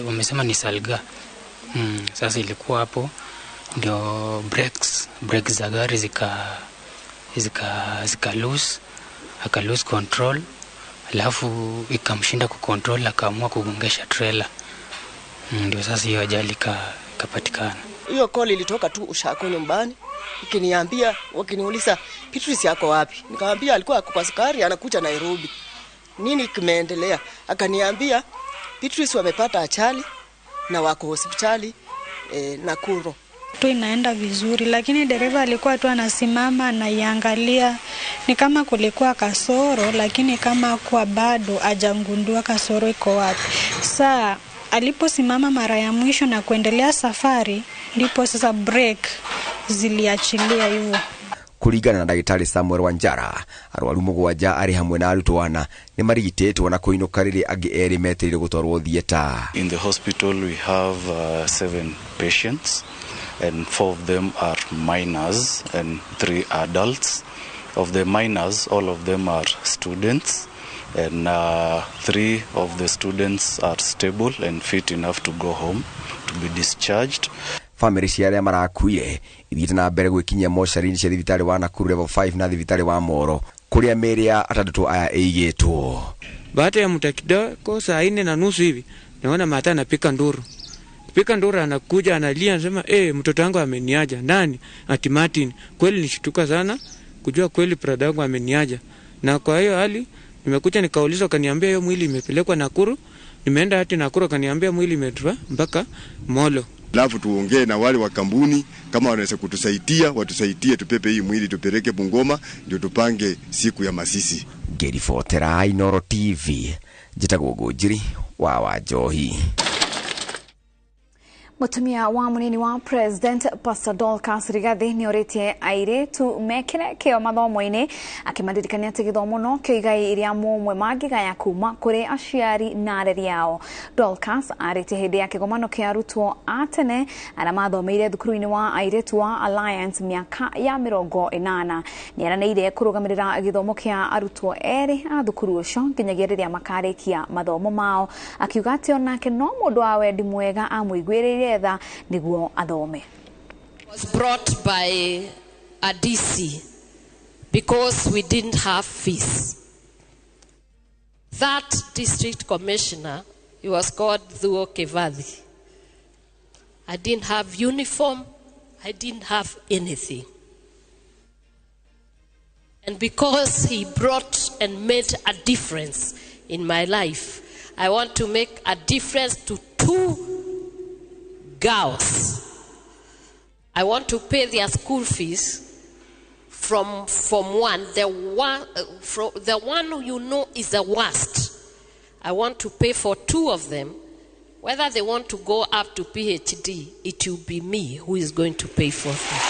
wamesema ni Salga. Sasa ilikuwa hapo ndio brakes za gari zika lose, aka lose control, alafu ikamshinda ku control akaamua kugongesha trailer. Ndio sasa hiyo ajali ikapatikana. Hiyo call ilitoka tu ushako nyumbani ikiniambia, wakiniuliza Beatrice yako wapi? Nikamwambia alikuwa kwa sukari anakuja Nairobi. Nini kimeendelea? Akaniambia Beatrice wamepata ajali na wako hospitali Nakuru. Tu inaenda vizuri, lakini dereva alikuwa tu anasimama anaiangalia, ni kama kulikuwa kasoro, lakini kama kwa bado hajagundua kasoro iko wapi. Saa Aliposimama mara ya mwisho na kuendelea safari, ndipo sasa brake ziliachilia hivyo. Kũringana na ndagĩtarĩ Samuel Wanjara, arwaru 7 arĩ hamwe na arutwo 4 nĩ marigitĩtwo na kũinũka rĩrĩa angĩ 2 metereire gũtwarwo theatre. In the hospital we have 7 patients and 4 of them are minors and 3 adults. Of the minors, all of them are students, and 3 of the students are stable and fit enough to go home to be discharged. Famĩlĩ cia arĩa marakuire ithiĩte na mbere gwĩkinyia mocarĩ-inĩ cia thibitarĩ wa Nakuru level 5 na thibitarĩ wa Moro kũrĩa mĩĩrĩ ya 6 aya ĩigĩtwo. Baada ya muda kidogo saa 4:30 hivi naona mata anapika nduru. Pika nduru, anakuja analia, anasema mtoto wangu ameniaja. Nani? Ati Martin. Kweli nishtuka sana kujua kweli brother wangu ameniaja. Na kwa hiyo hali nimekuja nikaulizwa, kaniambia hiyo mwili imepelekwa Nakuru. Nimeenda hadi Nakuru, kaniambia mwili imetua mpaka Molo. Alafu tuongee na wale wa kampuni kama wanaweza kutusaidia, watusaidie tupepe hii mwili tupeleke Bungoma ndio tupange siku ya masisi. Ngĩribotera Inooro TV, njĩtagwo Ngũnjiri wa Wanjohi. Mutumia wa munini wa President Pastor Dorcas Rigathi nĩ orĩtie airĩtu mekĩre kĩo mathomo-inĩ, akĩmaririkania atĩ gĩthomo no kĩo igai rĩa mũmwe mangĩgaya kuma kũrĩ aciari na areri ao. Dorcas arĩtie hĩndĩ ya kĩgomano kĩa arutwo a tene arĩa mathomeire thukuru-inĩ wa airĩtu wa Alliance mĩaka ya 80. Nĩ eranĩire kũrũgamĩrĩra gĩthomo kĩa arutwo erĩ a thukuru ũcio nginyagia rĩrĩa makarĩkia mathomo mao, akiuga atĩ onake no mũndũ wa wendi mwega amũiguĩrĩire niguo athome. Was brought by a DC because we didn't have fees. That district commissioner, he was called Thuo Kivathi. I didn't have uniform, I didn't have anything. And because he brought and made a difference in my life, I want to make a difference to 2 girls. I want to pay their school fees from Form 1. The one you know is the worst. I want to pay for 2 of them. Whether they want to go up to PhD, it will be me who is going to pay for them.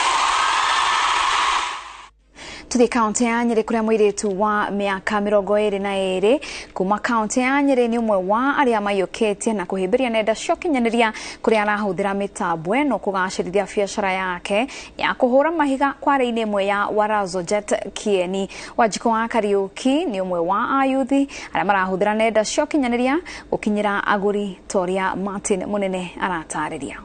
Tuthi kaunti ya Nyeri kuria mũirĩtu wa mĩaka 22 kuma kaunti ya Nyeri nĩ ũmwe wa arĩa maiyũkĩtie na kũhĩmbĩria nenda cia ũkinyanĩria kũrĩa arahũthĩra mĩtambo ĩno kũgacĩrithia biacara yake ya kũhũra mahiga kware-inĩ ĩmwe ya Warazo Jet Kieni. Wanjikũ wa Kariũki nĩ ũmwe wa ayuthi arĩa marahũthĩra nenda cia ũkinyanĩria gũkinyĩra agũri ta ũrĩa Martin Mũnene aratarĩria.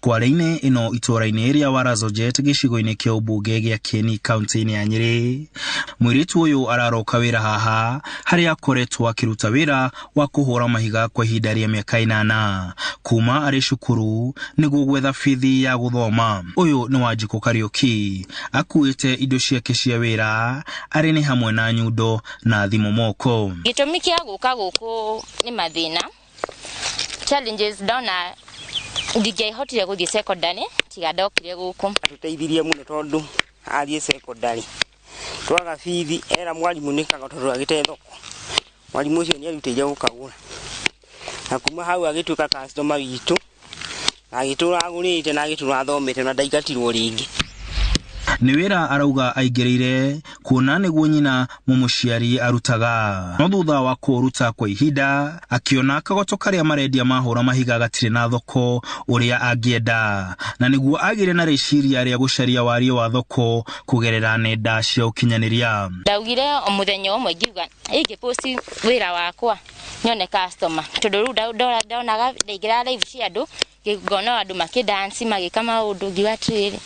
Kware-inĩ ĩno itũũra-inĩ rĩa Warazo Jet gĩcigo-inĩ kĩa ũmbunge gĩa Kieni kaunti-inĩ ya Nyeri, mũirĩtu ũyũ araroka wĩra haha harĩa akoretwo akĩruta wĩra wa kũhũra mahiga kwa ihinda rĩa mĩaka 8 kuma arĩ cukuru nĩguo gwetha bithi ya gũthoma. Ũyũ nĩ Wanjikũ Kariũki, akuĩte indo ciake cia wĩra arĩ nĩ hamwe na nyundo na thimũ moko. Gĩtũmi kĩa gũka gũkũ nĩ mathĩna, challenges ndona ndingĩahotire gũthiĩ secondary tiga ndokire gũkũ. Atũteithirie mũno tondũ athiĩ secondary twaga bithi era mwarimũ nĩ kaga tondũ agĩte thoko, mwarimũ ũcio nĩ arutĩire gũkagũra na kuma hau agĩtuĩka customer witũ na agĩtũra agũrĩte na agĩtũra athomete na ndaingatirwo rĩngĩ. Nĩ wĩra arauga aingĩrĩire kuona nĩguo nyina mũmũciari arutaga, no thutha wa kũũruta kwa ihinda akĩona kagoto karĩa marendia mahũra mahiga gatirĩ na thoko ũrĩa angĩenda, na nĩguo agĩre na rĩciria rĩa gũcaria warie wa thoko kũgerera nenda cia ũkinyanĩria. Ndaugire o mũthenya ũmwe ngiuga ingĩposti wĩra wakwa nyone customer, tondũ rĩu ndonaga ndaingĩra live cia andũ ngona andũ makĩdance magĩka maũndũ, ngiuga atĩrĩrĩ,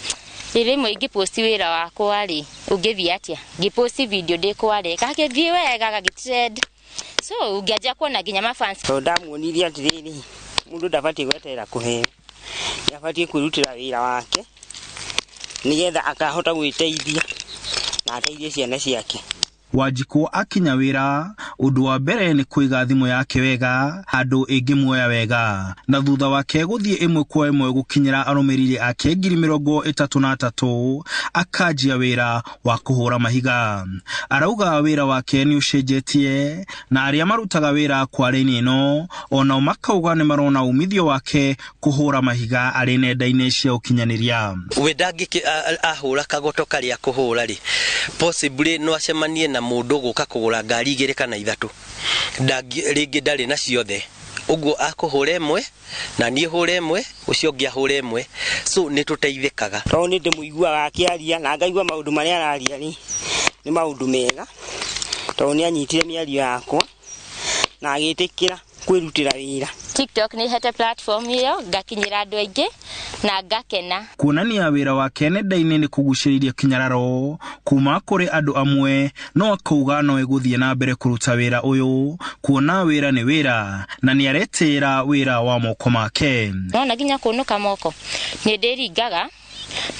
rĩmwe ingĩposti wĩra wakwa rĩ ũngĩthiĩ atĩa? Ngĩposti video ndĩ kware gagĩthiĩ wega gagĩtrend, so ũngĩanjia kuona nginya mafans. Tondũ ndamuonirie atĩrĩrĩ, mũndũ ndabatiĩ gweterera kũheo, nĩabatiĩ kwĩrutĩra wĩra wake nĩgetha akahota gwĩteithia na ateithie ciana ciake. Wanjikũ akinya wĩra Ũndũ wa mbere nĩ kũiga thimũ yake wega handũ ĩngĩmuoya wega, na thutha wake gũthiĩ ĩmwe kwa ĩmwe gũkinyĩra arũmĩrĩri ake 33,000 akanjia wĩra wa kũhũra mahiga. Arauga wĩra wake nĩ ũcenjetie na arĩa marutaga wĩra kware-inĩ ĩno onao makauga nĩ marona umithio wake kũhũra mahiga arĩ nenda-inĩ cia ũkinyanĩria. We ndangĩkĩ ahũra kagoto karĩa kũhũra rĩ, possibly no acemanie na mũndũ gũka kũgũra ngari 2 kana 3, rĩngĩ ndarĩ na ciothe, ũguo akũhũra ĩmwe na niĩ hũre ĩmwe, ũcio ũngĩ ahũre ĩmwe, so nĩ tũteithĩkaga. Tondũ nĩ ndĩmũiguaga akĩaria na ngaigua maũndũ marĩa araria rĩ nĩ maũndũ mega, tondũ nĩ anyitire mĩario yakwa na agĩtĩkĩra kwĩrutĩra wĩra. TikTok nĩ hete platform ĩyo ngakinyĩra andũ aingĩ na ngakena. Kuonania wĩra wake nenda-inĩ nĩ kũgucĩrĩria kĩnyararo kuma kũrĩ andũ amwe, no akauga no egũthiĩ na mbere kũruta wĩra ũyũ kuona wĩra nĩ wĩra na nĩ aretĩĩra wĩra wa moko make. Nona nginya kũnũka moko nĩ ndĩringaga,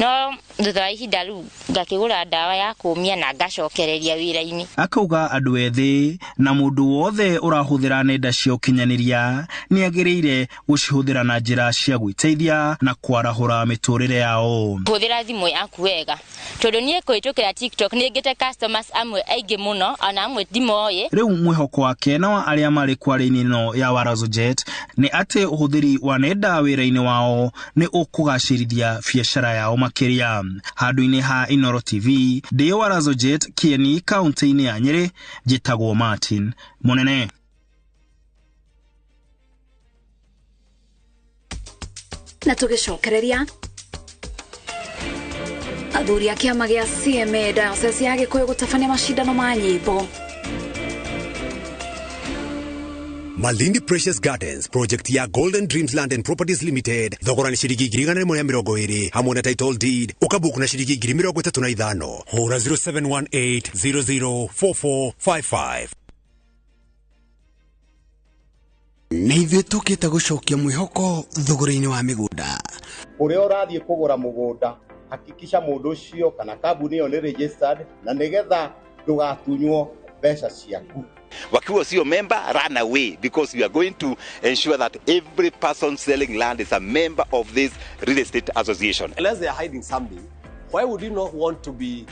no thutha wa ihinda rĩu ngakĩgũra ndawa ya kũmia na ngacokereria wĩra-inĩ. Akauga andũ ethĩ na mũndũ wothe ũrahũthĩra nenda cia ũkinyanĩria nĩ agĩrĩire gũcihũthĩra na njĩra cia gwĩteithia na kwarahũra mĩtũrĩre yao. Hũthĩra thimũ yaku wega, tondũ niĩ kũhĩtũkĩra TikTok nĩ ngĩte customers amwe aingĩ mũno, ona amwe ndimoĩ. Rĩu mwĩhoko wake na wa arĩa marĩ kware-inĩ ĩno ya Warazo Jet nĩ atĩ ũhũthĩri wa nenda wĩra-inĩ wao nĩ ũkũgacĩrithia biacara yao makĩria. Handũ-inĩ ha Inooro TV, ndĩ Warazo Jet, Kieni, kaunti-inĩ ya Nyĩrĩ, njĩtagwo Martin Mũnene. Na tũgĩcokereria athuri a kĩama gĩa CMA Diocese ya Gĩkũyũ gũtabania macindano ma nyĩmbo. Malindi Precious Gardens project ya Golden Dreams Land and Properties Limited, thogora ni ciringi 120,000 hamwe na title deed, ukabuku na ciringi 35,000. Hũra 0718004455. Nĩ ithuĩ tũkĩte gũcokia mwĩhoko thogora-inĩ wa mĩgũnda. Ũrĩa ũrathiĩ kũgũra mũgũnda, hakikisha mũndũ ũcio kana kambuni ĩyo nĩ registered, na nĩgetha ndũgatunywo mbeca ciaku. Wakiwa sio member, run away, because we are going to ensure that every person selling land is a member of this real estate association. Unless they are hiding something, why would you not want to be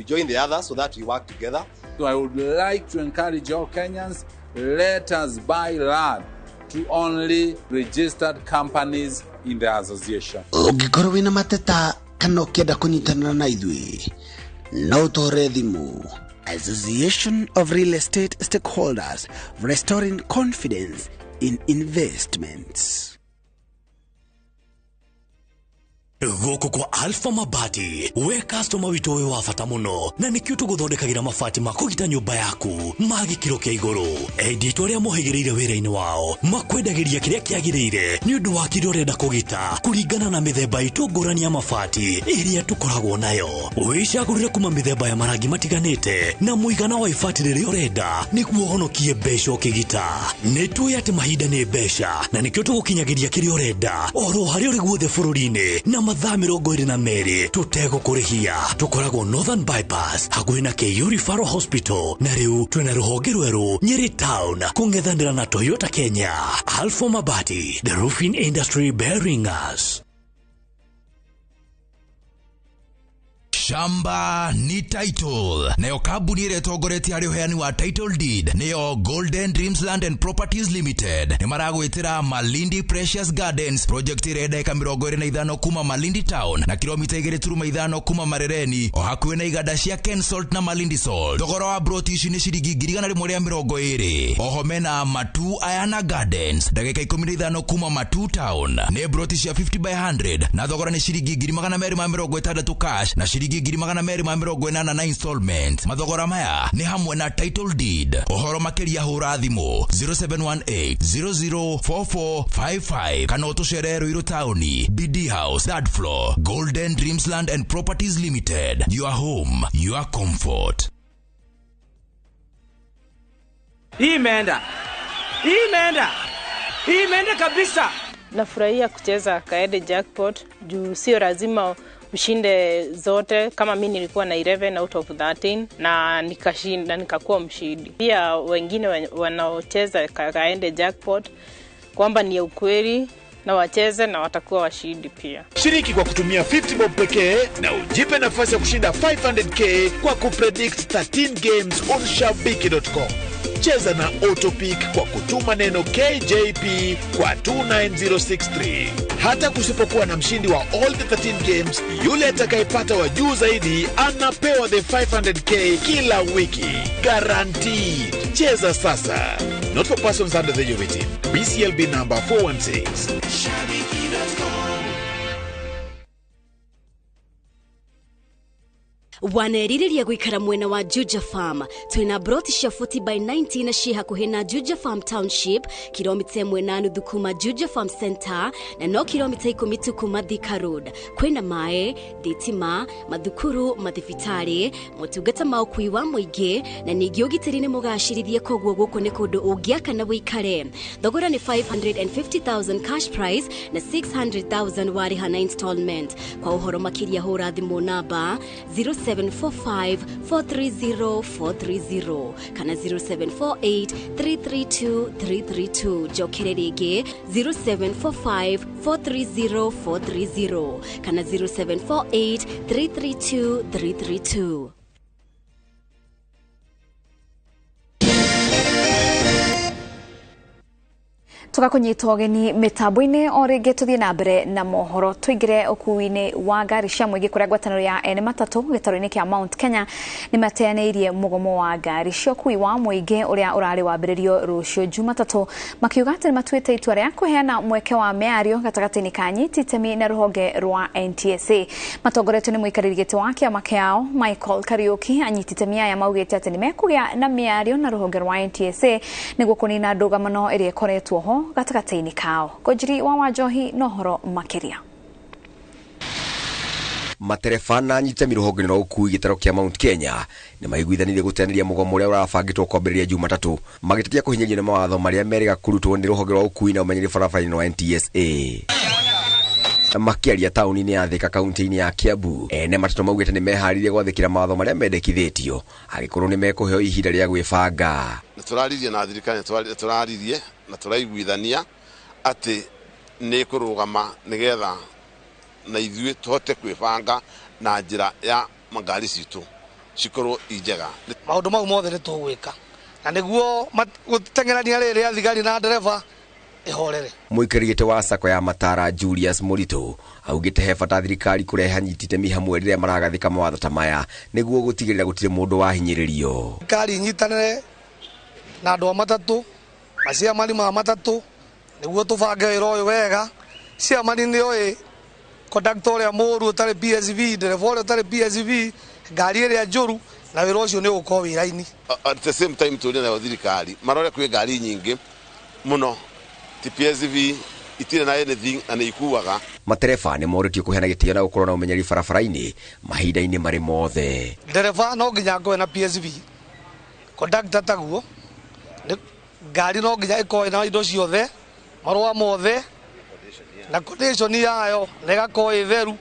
join the others so that we work together? So I would like to encourage all Kenyans, let us buy land to only registered companies in the association. Ũngĩkorwo wĩna mateta kana ũkĩenda kũnyitanĩra na ithuĩ, no ũtũhũrĩre thimũ. Association of Real Estate Stakeholders, restoring confidence in investments. Gũkũ kwa Alpha Mabati, we customer witũ wĩ wa bata mũno, na nĩkĩo tũgũthondekagĩra mabati ma kũgita nyũmba yaku ma gĩkĩro kĩa igũrũ. Endia itũ arĩa mohĩgĩrĩire wĩra-inĩ wao makwendagĩria kĩrĩa kĩagĩrĩire nĩ ũndũ wa kĩrĩa ũrenda kũgita kũringana na mĩthemba itũ ngũrani ya mabati ĩrĩa tũkoragwo nayo. Wĩcagũrĩre kuma mĩthemba ya marangi matiganĩte na mũigana wa ibati rĩrĩa ũrenda nĩguo ũhonokie mbeca ũkĩgita. Nĩ tũĩ atĩ mahinda nĩ mbeca na nĩkĩo tũgũkinyagĩria kĩrĩa ũrenda oro harĩa ũrĩ guothe bũrũri-inĩ na mathaa 22 tũtegũkũrĩhia. Tũkoragwo Northern Bypass hakuhĩ na KU Referral Hospital, na rĩu twĩna rũhonge rwerũ Nyeri Town kũng'ethanĩra na Toyota Kenya. Alpha Mabati, the roofing industry bearing us. Shamba ni title. Nayo kambuni ĩrĩa ĩtongoretie harĩ ũheani wa title deed nĩyo Golden Dreams Land and Properties Limited. Nĩ maragwĩtĩra Malindi Precious Gardens project ĩrĩa ndagĩka 25 kuma Malindi Town na kilomita 2.5 kuma Marereni, o hakuhĩ na iganda cia Ken Salt na Malindi Salt. Thogora wa broti ici nĩ ciringi 120,000. Oho mena Matu Ayana Gardens ndagĩka 15 kuma Matu Town, nĩ broti cia 50 by 100 na thogora nĩ ciringi 260 cash na ciringi 280 na installment. Mathogora maya nĩ hamwe na title deed. Ũhoro makĩria hũra thimũ 0718 004455 kana ũtũcerere Ruiru Town, BD House, third floor, Golden Dreams Land and Properties Limited. Your home, your comfort. Imeenda. Imeenda. Imeenda kabisa. Nafurahia kucheza Kaede Jackpot juu sio lazima Ushinde zote. Kama mi nilikuwa na 11 out of 13 na nikashinda, nikakuwa mshindi. Pia wengine wanaocheza Kaende Jackpot kwamba ni ukweli na wacheze na watakuwa washindi pia. Shiriki kwa kutumia 50 bob pekee na ujipe nafasi ya kushinda 500k kwa kupredict 13 games on shabiki.com. Cheza na Autopick kwa kutuma neno KJP kwa 29063. Hata kusipokuwa na mshindi wa all the 13 games, yule atakayepata wa juu zaidi anapewa the 500k kila wiki. Guaranteed. Cheza sasa. Not for persons under the age of 18. BCLB number 416. Wanerirĩria gũikara mwena wa Juja Farm. Twĩna broti cia 40 by 90 na ciĩ hakuhĩ na Juja Farm Township, kilomita 1.5 kuma Juja Farm Center na no kilomita 10 tu kuma Thika Road. Kwĩna maĩ, thitima, mathukuru, mathibitarĩ, motungata ma ũkui wa mũingĩ na ningĩ ũgitĩri nĩ mũgacĩrithie, koguo gũkũ nĩ kũndũ ũngĩaka na wĩikare. Thogora nĩ 550,000 cash price na 600,000 warĩha na installment. Kwa ũhoro makĩria hũra thimũ namba 0745 430 430 kana 0748 332 332. Njokere rĩngĩ 0745 430 430 kana 0748 332 332. Tugakunyitwo ũgeni mĩtambo-inĩ o rĩngĩ tũthiĩ na mbere na mohoro. Tũingĩre ũkui-inĩ wa ngari cia mũingĩ kũrĩa ngwatanĩro ya ene matatũ gĩtarũ-inĩ kĩa Mount Kenya nĩ mateanĩirie mũgomo wa ngari cia ũkui wa mũingĩ ũrĩa ũrarĩ wambĩrĩrio rũciũ Jumatatũ, makiuga atĩ nĩ matuĩte itua rĩa kũheana mweke wa mĩario gatagatĩ-inĩ ka anyiti itemi na rũhonge rwa NTSA. Matongoretio nĩ mũikarĩri gĩtĩ wa kĩama kĩao Michael Kariuki, anyiti itemi aya maugĩte atĩ nĩ mekũgĩa na mĩario na rũhonge rwa NTSA nĩguo kũnina ndũgamano ĩrĩa ĩkoretwo ho gatagatĩ-inĩ kao. Ngũnjiri wa Wanjohi na ũhoro makĩria. Matereba na anyitami rũhonge-inĩ rwa ũkui gĩtarũ kĩa Mount Kenya nĩ maiguithanirie gũteanĩria mũgomo ũrĩa ũrabangĩtwo kwambĩrĩria Jumatatũ, magĩtetia kũhinyĩrĩrio nĩ mawatho marĩa merĩga kũrutwo nĩ rũhonge rwa ũkui na ũmenyeri barabara-inĩ rwa NTSA. Makĩaria taũni-inĩ ya Thika kaunti-inĩ ya Kiambu, ene matatũ maugĩte nĩ meharĩirie gwathĩkĩra mawatho marĩa mendekithĩtio angĩkorwo nĩ mekũheo ihinda rĩa gwĩbanga. Nĩ tũraririe na thirikari, nĩ tũraririe na tũraiguithania atĩ nĩ kũrũgama nĩgetha na ithuĩ tũhote kwĩbanga na njĩra ya ngari citũ cikorwo i njega. Maũndũ mau mothe nĩ tũgwĩka na nĩguo gũteng'erania rĩrĩ thigari na ndereba ihorere. Mũikarĩri gĩtĩ wa sacco ya Matara Julius Mũritũ augĩte he bata thirikari kũrehe anyiti itemi hamwe rĩrĩa maragathĩka mawatho ta maya nĩguo gũtigĩrĩra gũtirĩ mũndũ wahinyĩrĩrio. Thirikari inyitanĩre na andũ a matatũ, maciamani ma matatũ nĩguo tũbange wĩra ũyũ wega. Ciamani nĩ oĩ kondakta ũrĩa mũũru ũtarĩ PSV, ndereba ũrĩa ũtarĩ PSV, ngari ĩrĩa njũru, na wĩra ũcio nĩ ũgũkorwo wĩra-inĩ. At the same time tũrĩ nayo thirikari marore kwĩ ngari nyingĩ mũno ti PSV itirĩ na anything na nĩ ikuaga. Matereba nĩ morĩtio kũheana gĩtĩo na gũkorwo na ũmenyeri barabara-inĩ mahinda-inĩ marĩ mothe. Ndereba no nginya akorwo na PSV, kondakta taguo, ngari no nginya ĩkorwo na indo ciothe, marũa mothe na condition yayo na ĩgakorwo ĩ theru.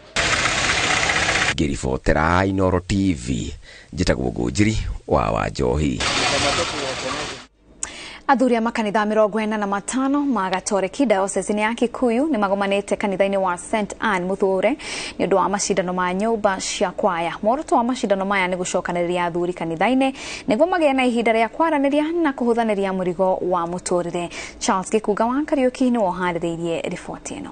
Ngĩribotera Inooro TV, njĩtagwo Ngũnjiri wa Wanjohi. Athuri a makanitha 45 ma Gatoreki diocese ya Kikuyu nĩ magomanĩte kanitha-inĩ wa St Anne Muthure nĩ ũndũ wa macindano ma nyũmba cia kwaya. Muoroto wa macindano maya nĩ gũcokanĩrĩria athuri kanitha-inĩ nĩguo magĩe na ihinda rĩa kwaranĩria na kũhũthanĩria mũrigo wa mũtũrĩre. Charles Gĩkunga wa Kariũki nĩwe ũharĩrĩirie riboti ĩno.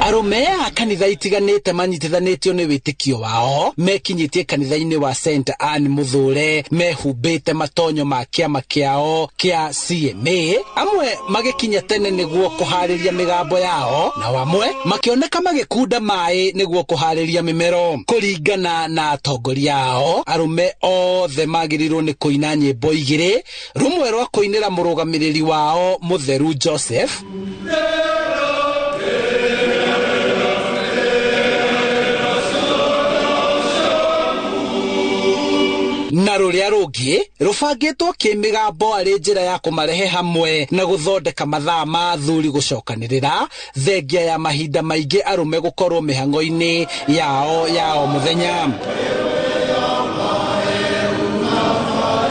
Arũme a kanitha itiganĩte manyitithanĩtio nĩ wĩtĩkio wao mekinyĩtie kanitha-inĩ wa St Anne Muthure mehumbĩte matonyo ma kĩama kĩao kĩa CMA, amwe magĩkinya tene nĩguo kũharĩria mĩgambo yao na amwe makĩoneka magĩkunda maĩ nĩguo kũharĩria mĩmero. Kũringana na atongoria ao, arũme othe magĩrĩirwo nĩ kũina nyĩmbo igĩrĩ, rũmwe rwa kũinĩra mũrũgamĩrĩri wao Mũtheru Joseph na Rũrĩa rũngĩ rũbangĩtwo kĩmĩgambo arĩ njĩra ya kũmarehe hamwe na gũthondeka mathaa ma athuri gũcokanĩrĩra, thengia ya mahinda maingĩ arũme gũkorwo mĩhang'o-inĩ yao ya o mũthenya.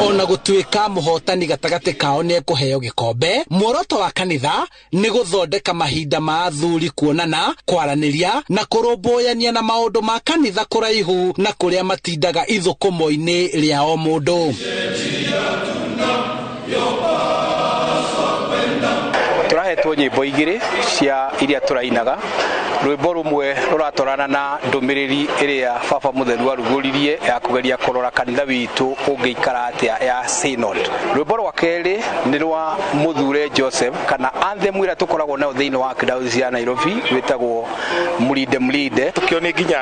Ona gũtuĩka mũhotani gatagatĩ kao nĩ ekũheo gĩkombe, muoroto wa kanitha nĩ gũthondeka mahinda ma athuri kuonana, kwaranĩria na kũrũmbũyania na maũndũ ma kanitha kũraihu na kũrĩa matindaga ithũkũmo-inĩ rĩa o mũndũ. Tũrahetwo nyĩmbo igĩrĩ cia iria tũrainaga. Rwĩmbo rũmwe rũratwarana na ndũmĩrĩri ĩrĩa baba mũtheru arugũririe ya kũgeria kũrora kanitha witũ ũngĩikara atĩa ya synod. Rwĩmbo rwa kerĩ nĩ rwa mũthure Joseph kana anthem ĩrĩa tũkoragwo nayo thĩinĩ wa Archdiocese ya Nairobi wĩtagwo Mlinde Mlinde. Tũkĩonie nginya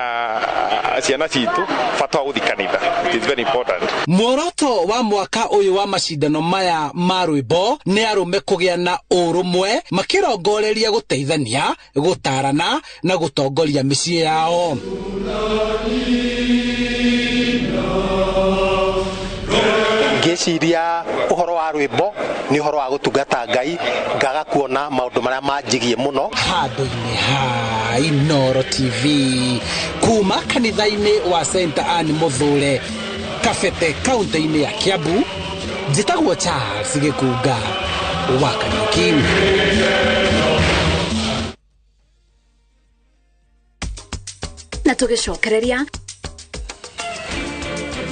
ciana citũ bata wa gũthiĩ kanitha. It is very important. Muoroto wa mwaka ũyũ wa macindano maya ma rwĩmbo nĩ arũme kũgĩa na ũrũmwe makĩrongoreria gũteithania, gũtarana na gũtongoria mĩciĩ yao. Ngĩciria ũhoro wa rwĩmbo nĩ ũhoro wa gũtungata Ngai, ngaga kuona maũndũ marĩa manjigie mũno. Handũ-inĩ ha Inooro TV kuma kanitha-inĩ wa St Anne Mũthure, Kabete, kaunti-inĩ ya Kiambu, njĩtagwo Charles Gĩkunga wa Kariuki. Na tũgĩcokereria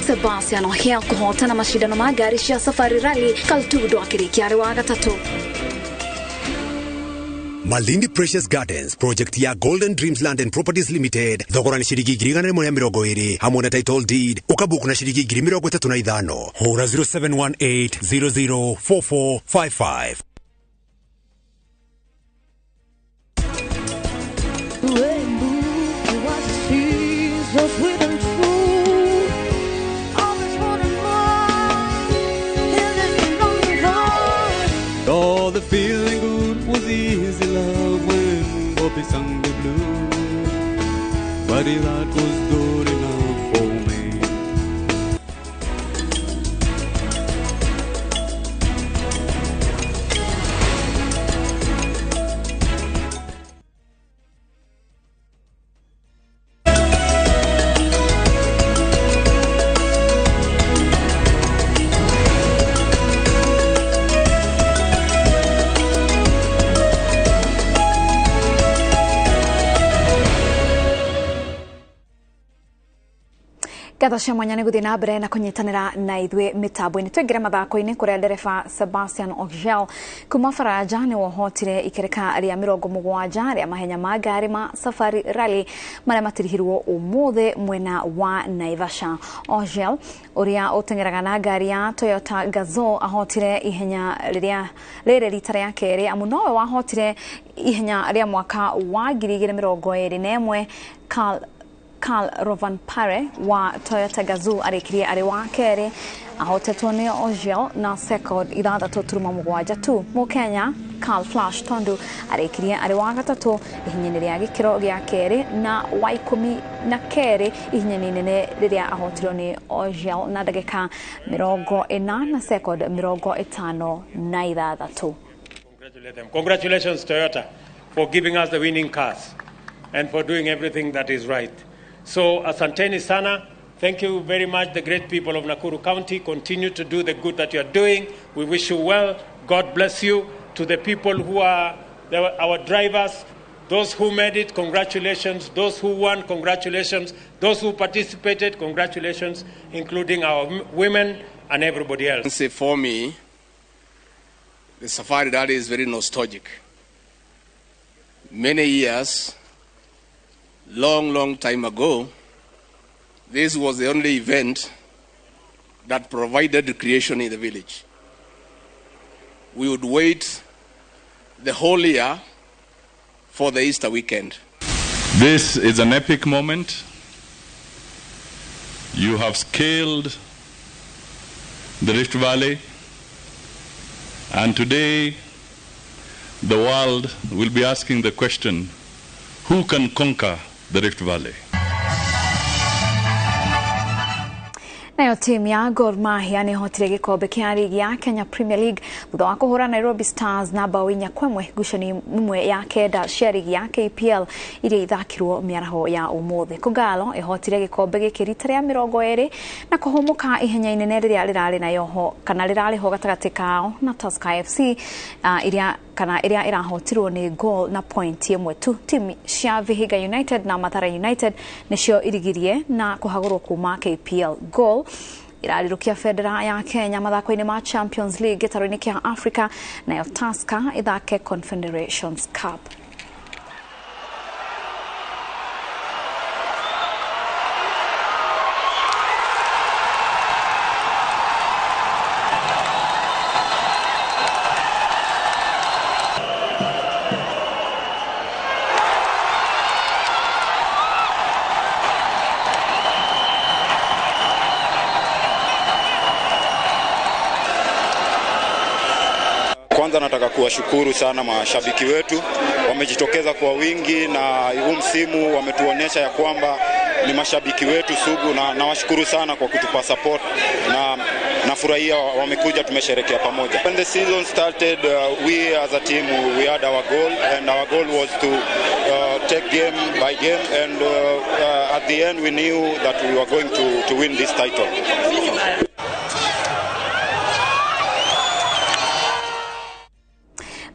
Sebastian Ogier kũhotana macindano ma ngari cia Safari Rally Kaltudo akĩrĩkia arĩ wa gatatũ. Malindi Precious Gardens project ya Golden Dreams Land and Properties Limited, thogora nĩ ciringi 120,000 hamwe na title deed ũkabuku na ciringi 35,000. Hũra 0718 004455. Oh, the feeling good was easy love when Bobby sang the blues, but that was good enough for me. Ngatho cia mwanya nĩ gũthiĩ na mbere na kũnyitanĩra na ithuĩ mĩtambo-inĩ. Twaingĩra mathako-inĩ kũrĩa ndereba Sebastian Ogier kuma Faranja nĩ wohotire ikereka rĩa 70 rĩa mahenya ma ngari ma Safari Rally marĩa matirihirwo ũmũthĩ mwena wa Naivasha. Ogier ũrĩa ũteng'eraga na ngari ya Toyota Gazoo ahotire ihenya rĩrĩa rĩrĩ rita rĩa kerĩ, amu nowe wahotire ihenya rĩa mwaka wa 2021. Carl Rovanperä wa Toyota Gazoo arĩkirie arĩ wa kerĩ ahotetwo nĩ Ogier na second 6.7 tu. Mũkenya Carl Flash Tondu arĩkirie arĩ wa gatatũ ihenya-inĩ rĩa gĩkĩro gĩa kerĩ na wa 12 ihenya-inĩ inene rĩrĩa ahotirwo nĩ Ogier na ndagĩka 40 na second 56. Congratulate them. Congratulations Toyota for giving us the winning cars and for doing everything that is right. So, asanteni sana. Thank you very much, the great people of Nakuru County. Continue to do the good that you are doing. We wish you well. God bless you. To the people who are our drivers, those who made it, congratulations. Those who won, congratulations. Those who participated, congratulations, including our women and everybody else. For me, the Safari Rally is very nostalgic. Many years, long, long time ago, this was the only event that provided recreation in the village. We would wait the whole year for the Easter weekend. This is an epic moment. You have scaled the Rift Valley, and today the world will be asking the question, who can conquer the Rift Valley? Nayo timu ya Gor Mahia nĩhotire gĩkombe kĩa rigi ya Kenya Premier League thutha wa kũhũra Nairobi Stars na bao 4-1 ngucanio ĩmwe ya 9 cia rigi ya KPL iria ithakirwo mĩaraho ya ũmũthĩ. Kogalo ĩhotire gĩkombe gĩkĩ rita rĩa 20 na kũhũmũka ihenya inene rĩrĩa rĩrarĩ nayo ho kana rĩrarĩ ho gatagatĩ kao na Tusker FC iria kana iria ĩrahotirwo nĩ goal na point 1 tu. Timu cia Vihiga United na Mathare United nĩcio irigirie na kũhagũrwo kuma KPL. Goal irarirũkia bendera ya Kenya mathako-inĩ ma Champions League gĩtarũ-inĩ kĩa Africa, nayo Tusker ithake Confederations Cup. Kwanza nataka kuwashukuru sana mashabiki wetu, wamejitokeza kwa wingi na huu msimu wametuonyesha ya kwamba ni mashabiki wetu sugu, na nawashukuru sana kwa kutupa support na nafurahia wamekuja, tumesherehekea pamoja. When the season started, we as a team we had our goal, and our goal was to take game by game, and at the end we knew that we were going to win this title.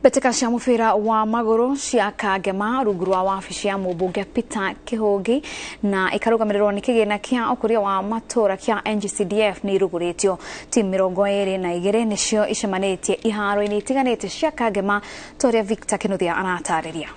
Mbĩtĩka cia mũbira wa magũrũ cia Kangema rungu rwa wabici ya mũmbunge Peter Kĩhũngi na ĩkarũgamĩrĩrwo nĩ kĩgĩna kĩa ũkũria wa matũũra kĩa NGCDF nĩ irugũrĩtio. Timu 22 nĩcio icemanĩtie iharo-inĩ itiganĩte cia Kangema ta ũrĩa Victor Kĩnuthia aratarĩria.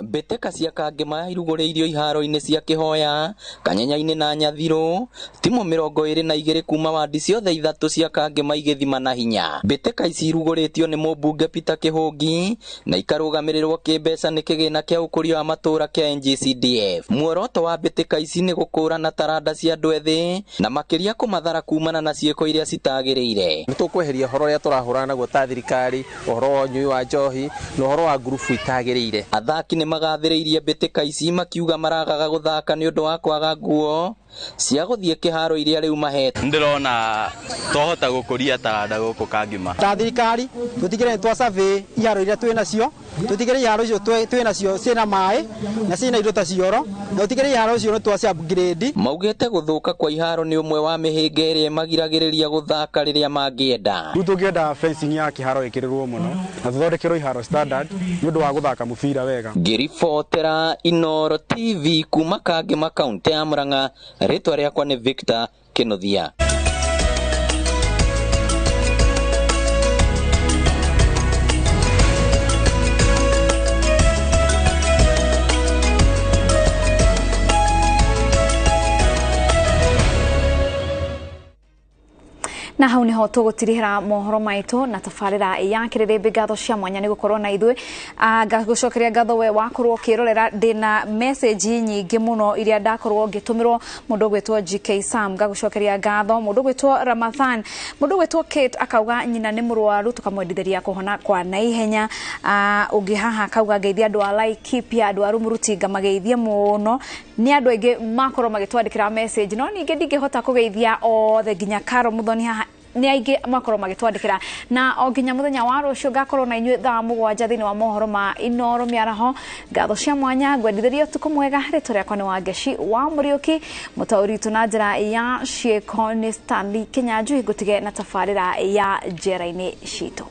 Mbĩtĩka cia Kangema irugũrĩirio iharo-inĩ cia Kĩhoya, Kanyenya-inĩ na Nyathirũ. Timu 22 kuma wandi ciothe 3 cia Kangema igĩthima na hinya. Mbĩtĩka ici irugũrĩtio nĩ mũmbunge Peter Kĩhũngi na ikarũgamĩrĩrwo kĩmbeca nĩ kĩgĩna kĩa ũkũria wa matũũra kĩa NGCDF. Muoroto wa mbĩtĩka ici nĩ gũkũrana taranda cia andũ ethĩ na makĩria kũmathara kumana na ciĩko iria citagĩrĩire. Nĩ tũkweheria ũhoro ũrĩa tũrahũrana naguo ta thirikari, ũhoro wa ũnyui wa njohi na ũhoro wa ngurubu itagĩrĩire. Athaki nĩ magathĩrĩirie mbĩtĩka ici makiuga maragaga gũthaka nĩ ũndũ wa kwaga nguo cia gũthiĩ kĩharo iria rĩu mahete. Ndĩrona twahota gũkũria taranda gũkũ Kangema. Ta thirikari tũtigĩrĩre nĩ twa survey iharo iria twĩ nacio, tũtigĩrĩre iharo icio twĩ nacio ciĩna maĩ na ciĩna indo ta cioro, na tũtigĩrĩre iharo icio nĩ twa upgrade. Maugĩte gũthũka kwa iharo nĩ ũmwe wa mĩhĩnga ĩrĩa ĩmagiragĩrĩria gũthaka rĩrĩa mangĩenda. Rĩu tũngĩenda fencing ya kĩharo ĩkĩrĩrwo mũno na tũthondekerwo iharo standard nĩ ũndũ wa gũthaka mũbira wega. Ngĩribotera Inooro TV kuma Kangema kaunti ya Murang'a, rĩtwa rĩakwa nĩ Victor Kĩnuthia. Na hau niho tũgũtirihĩra mohoro maitũ na tabarĩra ya kĩrĩrĩmbĩ. Ngatho cia mwanya nĩ gũkorwo na ithuĩ. Ngagũcokeria ngatho we wakorwo ũkĩrorera. Ndĩna message nyingĩ mũno iria ndakorwo ngĩtũmĩrwo. Mũndũ ũgwĩtwo GK Sam ngagũcokeria ngatho. Mũndũ ũgwĩtwo Ramathan, mũndũ ũgwĩtwo Kate akauga nyina nĩ mũrwaru, tũkamwendithĩria kũhona kwa naihenya. Ũngĩ haha akauga ngeithia andũ a Laikipia, andũ a Rumuruti ngamageithie mũno. Nĩ andũ aingĩ makorwo magĩtwandĩkĩra message, no ningĩ ndingĩhota kũgeithia othe nginya Karo Muthoni haha nĩ aingĩ makorwo magĩtwandĩkĩra. Na o nginya mũthenya wa rũciũ ngakorwo na inyuĩ thaa 7 thĩinĩ wa mohoro ma Inooro mĩaraho. Ngatho cia mwanya, ngwendithĩria ũtukũ mwega. Rĩtwa rĩakwa nĩ Wangeci wa Mũriũki, mũtaũri witũ na njĩra ya ciĩko nĩ Stanley Kĩnyanjui. Ngũtige na tabarĩra ya njera-inĩ citũ.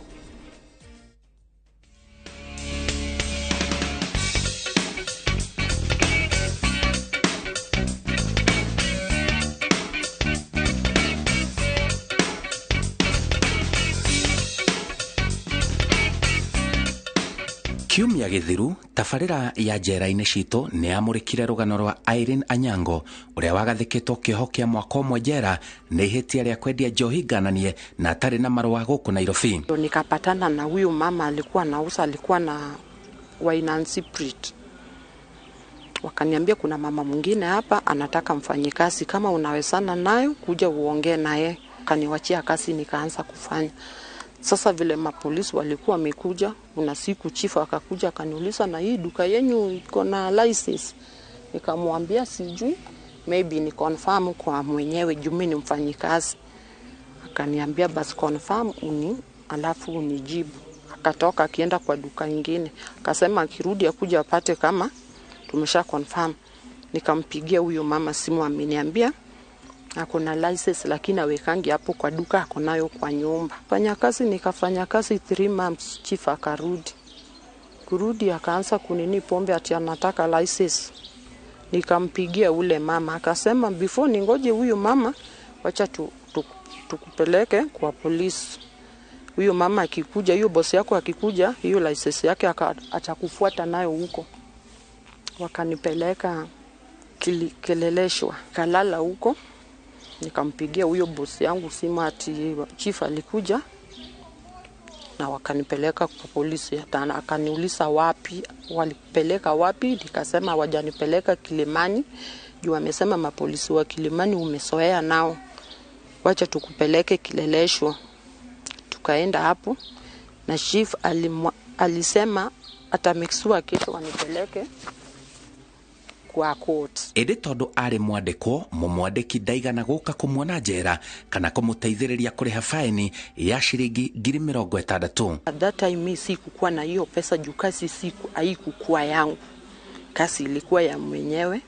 Kiumia gĩthiru tabarĩra ya njera-inĩ citũ nĩ yamũrĩkire rũgano rwa Irene Anyango ũrĩa wagathĩkĩtwo kĩoho kĩa mwaka ũmwe njera nĩ ihĩtia rĩa kwendia njohi ngananie na atarĩ na marũa gũkũ Nairobi. Nikapatana na huyu mama alikuwa anauza, alikuwa na Wainansi Prit. Wakaniambia kuna mama mwingine hapa anataka mfanyikazi, kama unawezana nayo kuja uongee naye. Kaniwachia kazi nikaanza kufanya. Sasa vile mapolisi walikuwa wamekuja, kuna siku chifu akakuja akaniuliza, na hii duka yenu iko na license? Nikamwambia sijui, Maybe ni confirm kwa mwenyewe juu mimi ni mfanyikazi. Akaniambia basi confirm uni alafu unijibu. Akatoka akienda kwa duka ingine. Akasema akirudi akuja apate kama tumesha confirm. Nikampigia huyo mama simu, ameniambia ako na license lakini awekangi hapo kwa duka, ako nayo kwa nyumba. Fanya kazi, nikafanya kazi 3 months, chief akarudi. Kurudi akaanza kunini pombe ati anataka license. Nikampigia ule mama akasema before ningoje huyu mama, wacha tukupeleke kwa polisi. Huyo mama akikuja, hiyo boss yako akikuja, hiyo license yake atakufuata nayo huko. Wakanipeleka Kileleshwa, kalala huko. Nikampigia huyo boss yangu simu ati chief alikuja na wakanipeleka kwa polisi. Hata akaniuliza wapi, walipeleka wapi, nikasema hawajanipeleka Kilimani. Juu amesema mapolisi wa Kilimani umesoea nao, wacha tukupeleke Kileleshwa. Tukaenda hapo na chief alisema atamixua kesho wanipeleke kwa court. Ĩndĩ tondũ arĩ mwandĩkwo, mũmwandĩki ndaigana gũka kũmuona njera kana kũmũteithĩrĩria kũrĩha faini ya ciringi 60,000. At that time mi sikukuwa na hiyo pesa juu kazi siku haikukuwa yangu, kazi ilikuwa ya mwenyewe.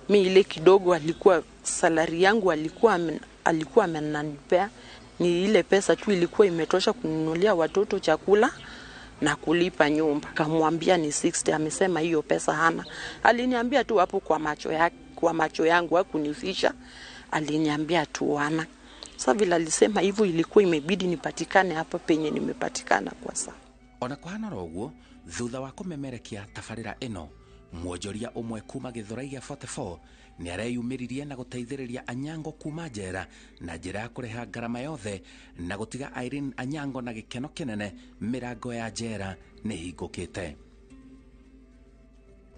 Mi ile kidogo alikuwa salary yangu alikuwa amenanipea ni ile pesa tu ilikuwa imetosha kununulia watoto chakula na kulipa nyumba. Kamwambia ni 60, amesema hiyo pesa hana. Aliniambia tu hapo kwa macho yake, kwa macho yangu hakunifisha, aliniambia tu hana. Sasa vile alisema hivyo ilikuwa imebidi nipatikane hapa penye nimepatikana kwa sasa. Ona kwahana ũguo, thutha wa kũmemerekia tabarĩra ĩno, mwonjoria ũmwe kuma Gĩthũrai gĩa 44 nĩ areyumĩririe na gũteithĩrĩria Anyango kuma njera na njĩra ya kũrĩha ngarama yothe na gũtiga Irene Anyango na gĩkeno kĩnene mĩrango ya njera nĩ hingũkĩte.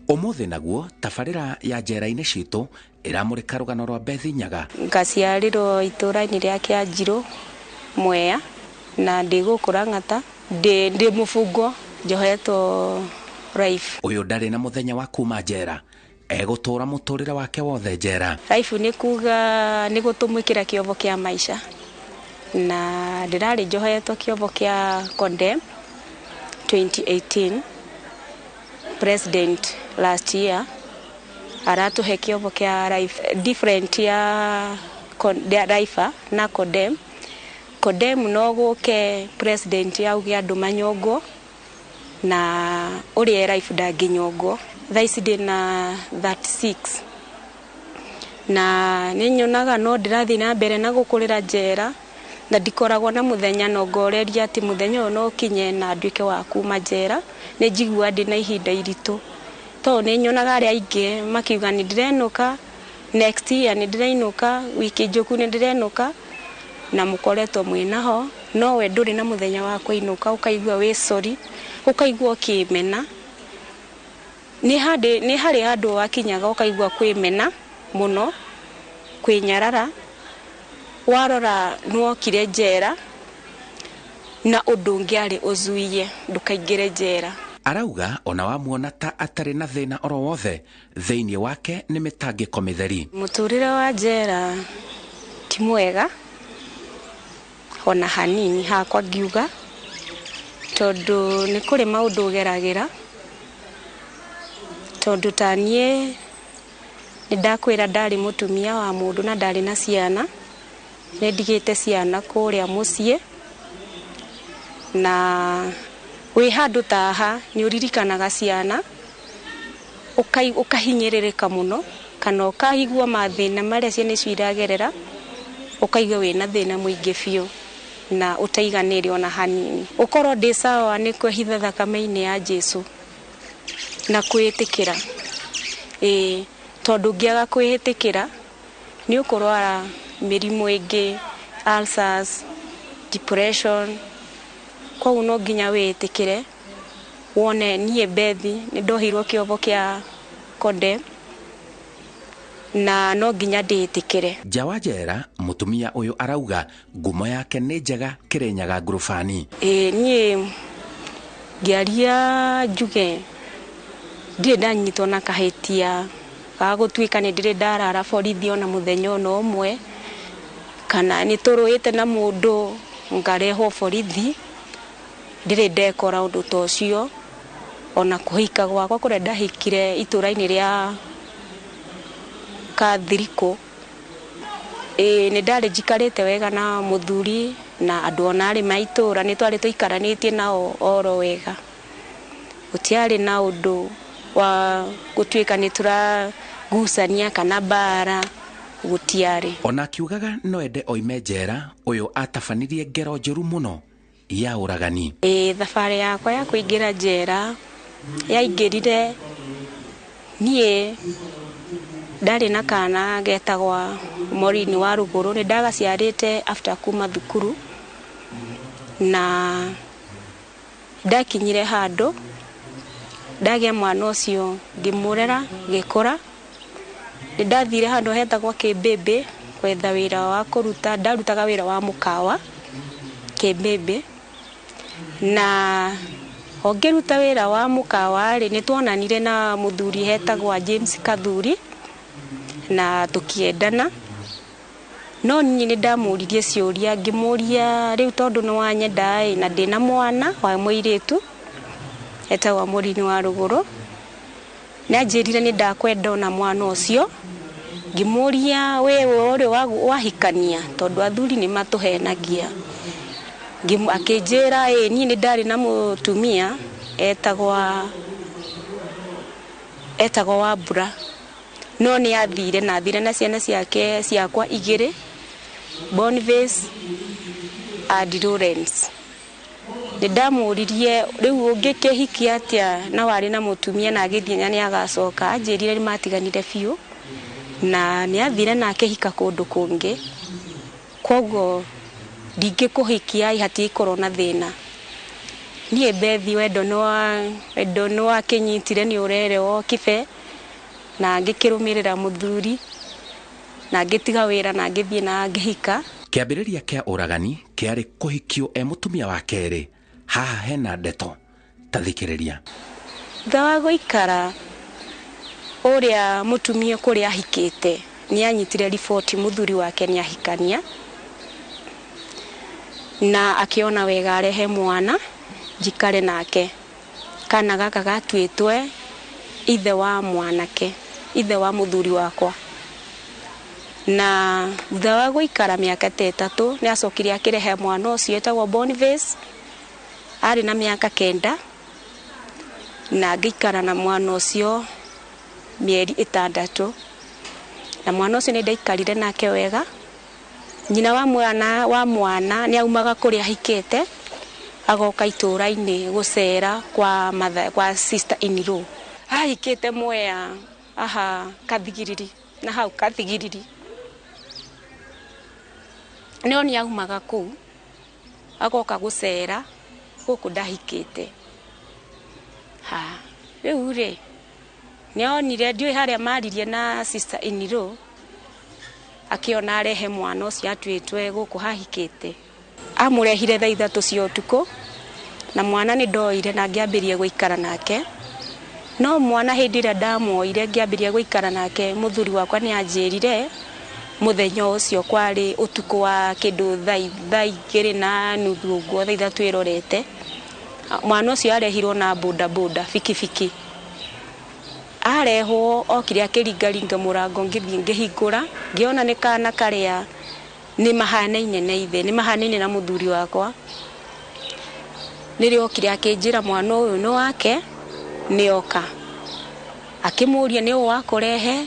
Ũmũthĩ naguo tabarĩra ya njera-inĩ citũ ĩramũrĩka rũgano rwa Bethi Nyaga. Ngaciarĩrwo itũũra-inĩ rĩa Kĩanjirũ Mwea na ndĩ gũkũ Lang'ata, ndĩ mũbungwo njohetwo life. Ũyũ ndarĩ na mũthenya wa kuma njera, egũtũra mũtũrĩre wake wothe njera. Life nĩ kuga nĩ gũtũmwĩkĩra kĩobo kĩa maica, na ndĩrarĩ njohetwo kĩobo kĩa condemn 2018. President last year aratũhe kĩobo kĩa life different ya life na condemn. Condemn no gũke president auge andũ manyongwo na ũrĩa life ndangĩnyongwo. Thaa ici ndĩna 36 na nĩnyonaga no ndĩrathiĩ na mbere na gũkũrĩra njera, na ndikoragwo na mũthenya no ngoreria atĩ mũthenya ũyũ no ũkinye na nduĩke wa kuma njera. Nĩ njiguaga ndĩna ihinda iritũ tondũ nĩnyonaga arĩa aingĩ makiuga nĩ ndĩrenũka next year, nĩ ndĩrainũka wiki njũku, nĩ ndĩrenũka, na mũkoretwo mwĩnaho, no we ndũrĩ na mũthenya wa kũinũka, ũkaigua wĩ sorry, ũkaigua ũkĩmena. Nĩ harĩ handũ wakinyaga ũkaigua kwĩmena mũno, kwĩnyarara. Warora nĩwokire njera na ũndũ ũngĩ arĩ ũzuiye ndũkaingĩre njera. Arauga ona wamuona ta atarĩ na thĩna oro wothe, thĩinĩ wake nĩ mĩtangĩko mĩtheri. Mũtũrĩre wa njera ti mwega ona hanini hakwa ngiuga, tondũ nĩ kũrĩ maũndũ ũgeragĩra. Tondũ ta niĩ nĩ ndakwĩra ndarĩ mũtumia wa mũndũ na ndarĩ na ciana, nĩ ndigĩte ciana kũrĩa mũciĩ, na wĩ handũ ta haha nĩ ũririkanaga ciana, ũkahinyĩrĩrĩka mũno kana ũkaigua mathĩna marĩa ciana icio iragerera, ũkaigua wĩna thĩna mũingĩ biũ na ũtaiganĩre ona hanini. Ũkorwo ndĩ sawa nĩ kwĩhitha thakame-inĩ ya Jesũ na kwĩĩtĩkĩra, tondũ ũngĩaga kwĩĩtĩkĩra nĩ ũkũrwara mĩrimũ ĩngĩ, ulcers, depression. Koguo no nginya wĩĩtĩkĩre wone niĩ Bethi nĩ ndohirwo kĩobo kĩa condemn na no nginya ndĩĩtĩkĩre. Nja wa njera, mũtumia ũyũ arauga ngumo yake nĩ njega Kĩrĩnyaga ngurubani. Niĩ ngĩaria njuge ndirĩ ndanyitwo na kahĩtia Wa gũtuĩka nĩ ndĩrĩ ndarara borithi ona mũthenya ona ũmwe, kana nĩ tũrũĩte na mũndũ ngarehwo borithi, ndirĩ ndekora ũndũ ta ũcio. Ona kũhika gwakwa kũrĩa ndahikire itũra-inĩ rĩa Kathirikũ, ĩĩ nĩ ndarĩ njikarĩte wega na mũthuri na andũ ona arĩ ma itũra nĩ twarĩ tũikaranĩtie nao oro wega. Gũtiarĩ na ũndũ wa gũtuĩka nĩ tũragucania kana mbara, gũtiarĩ. Ona akiugaga no ende oime njera, ũyũ atabanirie ngero njũru mũno ya ũragani. Ĩĩ thabarĩ yakwa ya kũingĩra njera yaingĩrire niĩ ndarĩ na kana getagwa Morini wa Rũgũrũ, nĩ ndagaciarĩte after kuma thukuru, na ndakinyire handũ ndagĩa mwana ũcio ngĩmũrera ngĩkũra. Nĩ ndathire handũ hetagwo Kĩmbĩmbĩ gwetha wĩra wa kũruta, ndarutaga wĩra wa mũkawa Kĩmbĩmbĩ, na o ngĩruta wĩra wa mũkawa rĩ, nĩ tuonanire na mũthuri hetagwo James Kathuri na tũkĩendana. No niĩ nĩ ndamũririe ciũria, ngĩmũria rĩu tondũ nĩ wanyenda ĩ, na ndĩna mwana wa mũirĩtu etagwo Morini wa Rũgũrũ, nĩ anjĩrire nĩ ndakwenda ona mwana ũcio. Ngĩmũria we ũrĩ wahikania, tondũ athuri nĩ matũhenagia. Akĩnjĩra ĩ, niĩ nĩ ndarĩ na mũtumia etagwo Wambura, no nĩ athire na athire na ciana ciake ciakwa igĩrĩ, Boniface and Lawrence. Nĩ ndamũririe rĩu ũngĩkĩhikia atĩa na warĩ na mũtumia na agĩthiĩ na nĩ agacoka. Anjĩrire nĩ matiganire biũ na nĩ athire na akĩhika kũndũ kũngĩ, koguo ndingĩkũhikia hatigũkorwo na thĩna. Niĩ Bethi wendo nĩ wakĩnyitire nĩ ũrerewo kibe, na ngĩkĩrũmĩrĩra mũthuri na ngĩtiga wĩra na ngĩthiĩ na ngĩhika. Kĩambĩrĩria kĩa ũragani kĩarĩ kũhikio e mũtumia wa kerĩ. Haha hena ndeto ta thikĩrĩria. Thutha wa gũikara ũrĩa mũtumia kũrĩa ahikĩte nĩ anyitire riboti mũthuri wake nĩ ahikania, na akĩona wega arehe mwana njikare nake. Kana gaka gatuĩtwe ithe wa mwanake, ithe wa mũthuri wakwa. Na thutha wa gũikara mĩaka ta ĩtatũ nĩ acokire akĩrehe mwana ũcio etagwo Boniface, arĩ na mĩaka 9, na ngĩikara na mwana ũcio mĩeri 6, na mwana ũcio nĩ ndaikarire nake wega. Nyina wa mwana nĩ aumaga kũrĩa ahikĩte agoka itũra-inĩ gũcera kwa sister in law. Ahikĩte Mwea aha Kathigiriri, na hau Kathigiriri nĩo nĩ aumaga kũu agoka gũcera gũkũ ndahikĩte. Ha rĩu rĩ nĩonire ndiũĩ harĩa maririe na sister in law, akĩona arehe mwana ũcio atuĩtwe gũkũ hahikĩte. Amũrehire thaa 3 cia ũtukũ, na mwana nĩ ndoire na ngĩambĩrĩria gũikara nake. No mwana hĩndĩ ĩrĩa ndamuoire ngĩambĩrĩria gũikara nake, mũthuri wakwa nĩ anjĩrire mũthenya ũcio kwarĩ ũtukũ wa kĩndũ thaa 2:30 ũguo, thaa 3 ĩrorete. Mwana ũcio arehirwo na bodaboda bikibiki. Arehwo okire akĩringaringa mũrango, ngĩthiĩ ngĩhingũra, ngĩona nĩ kana karĩa nĩ mahanaine na ithe, nĩ mahanaine na mũthuri wakwa. Nĩrĩo okire akĩnjĩra mwana ũyũ nĩ wake, nĩ oka. Akĩmũria nĩ ũũ wakũrehe,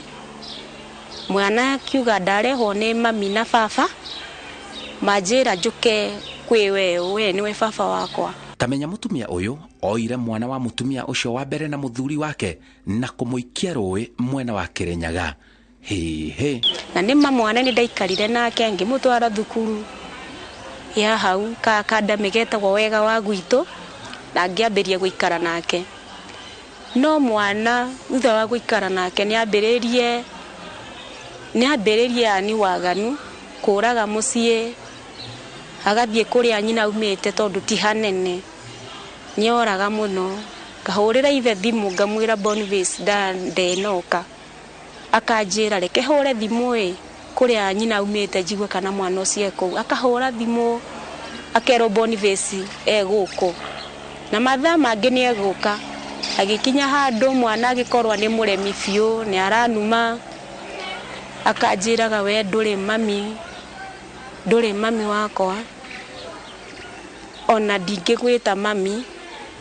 mwana akiuga ndarehwo nĩ mami na baba, manjĩra njũke kwĩ we, we nĩwe baba wakwa. Tamenya mũtumia ũyũ oire mwana wa mũtumia ũcio wa mbere na mũthuri wake na kũmũikia rũĩ mwena wa Kĩrĩnyaga. Hĩhĩ. Na nĩ ma mwana nĩ ndaikarire nake ngĩmũtwara thukuru ya hau ka academy getagwo Wega wa Gwitũ, na ngĩambĩrĩria gũikara nake. No mwana thutha wa gũikara nake nĩ ambĩrĩrie yani waganu, kũraga mũciĩ, agathiĩ kũrĩa nyina aumĩte tondũ ti hanene. Nĩoraga mũno. Ngahũrĩra ithe thimũ ngamwĩra Boniface ndenoka. Akanjĩra reke hũre thimũ ĩ kũrĩa nyina aumĩte njigue kana mwana ũcio e kũu. Akahũra thimũ akerwo Boniface e gũkũ na mathaa mangĩ nĩ egũka. Agĩkinya handũ mwana agĩkorwo nĩ mũremi biũ, nĩ aranuma. Akanjĩraga we ndũrĩ mami, ndũrĩ mami wakwa, ona ndingĩgwĩta mami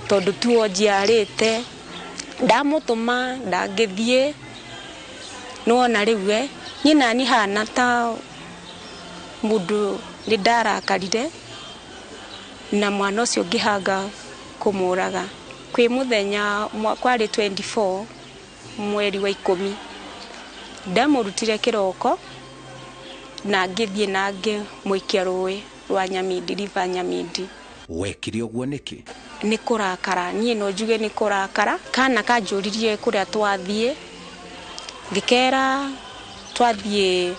tondũ tuo njiarĩte. Ndamũtũma ndangĩthiĩ, nĩwona rĩu we niĩ nani hana ta mũndũ nĩ ndarakarire na mwana ũcio ngĩhanga kũmũraga. Kwĩ mũthenya kwarĩ 24 mweri wa 10 ndamũrutire kĩroko na ngĩthiĩ na ngĩmũikia rũĩ rwa Nyamindi, River Nyamindi. Wekire ũguo nĩkĩ? Nĩ kũrakara, niĩ no njuge nĩ kũrakara. Kana kanjũririe kũrĩa twathiĩ, ngĩkera twathiĩ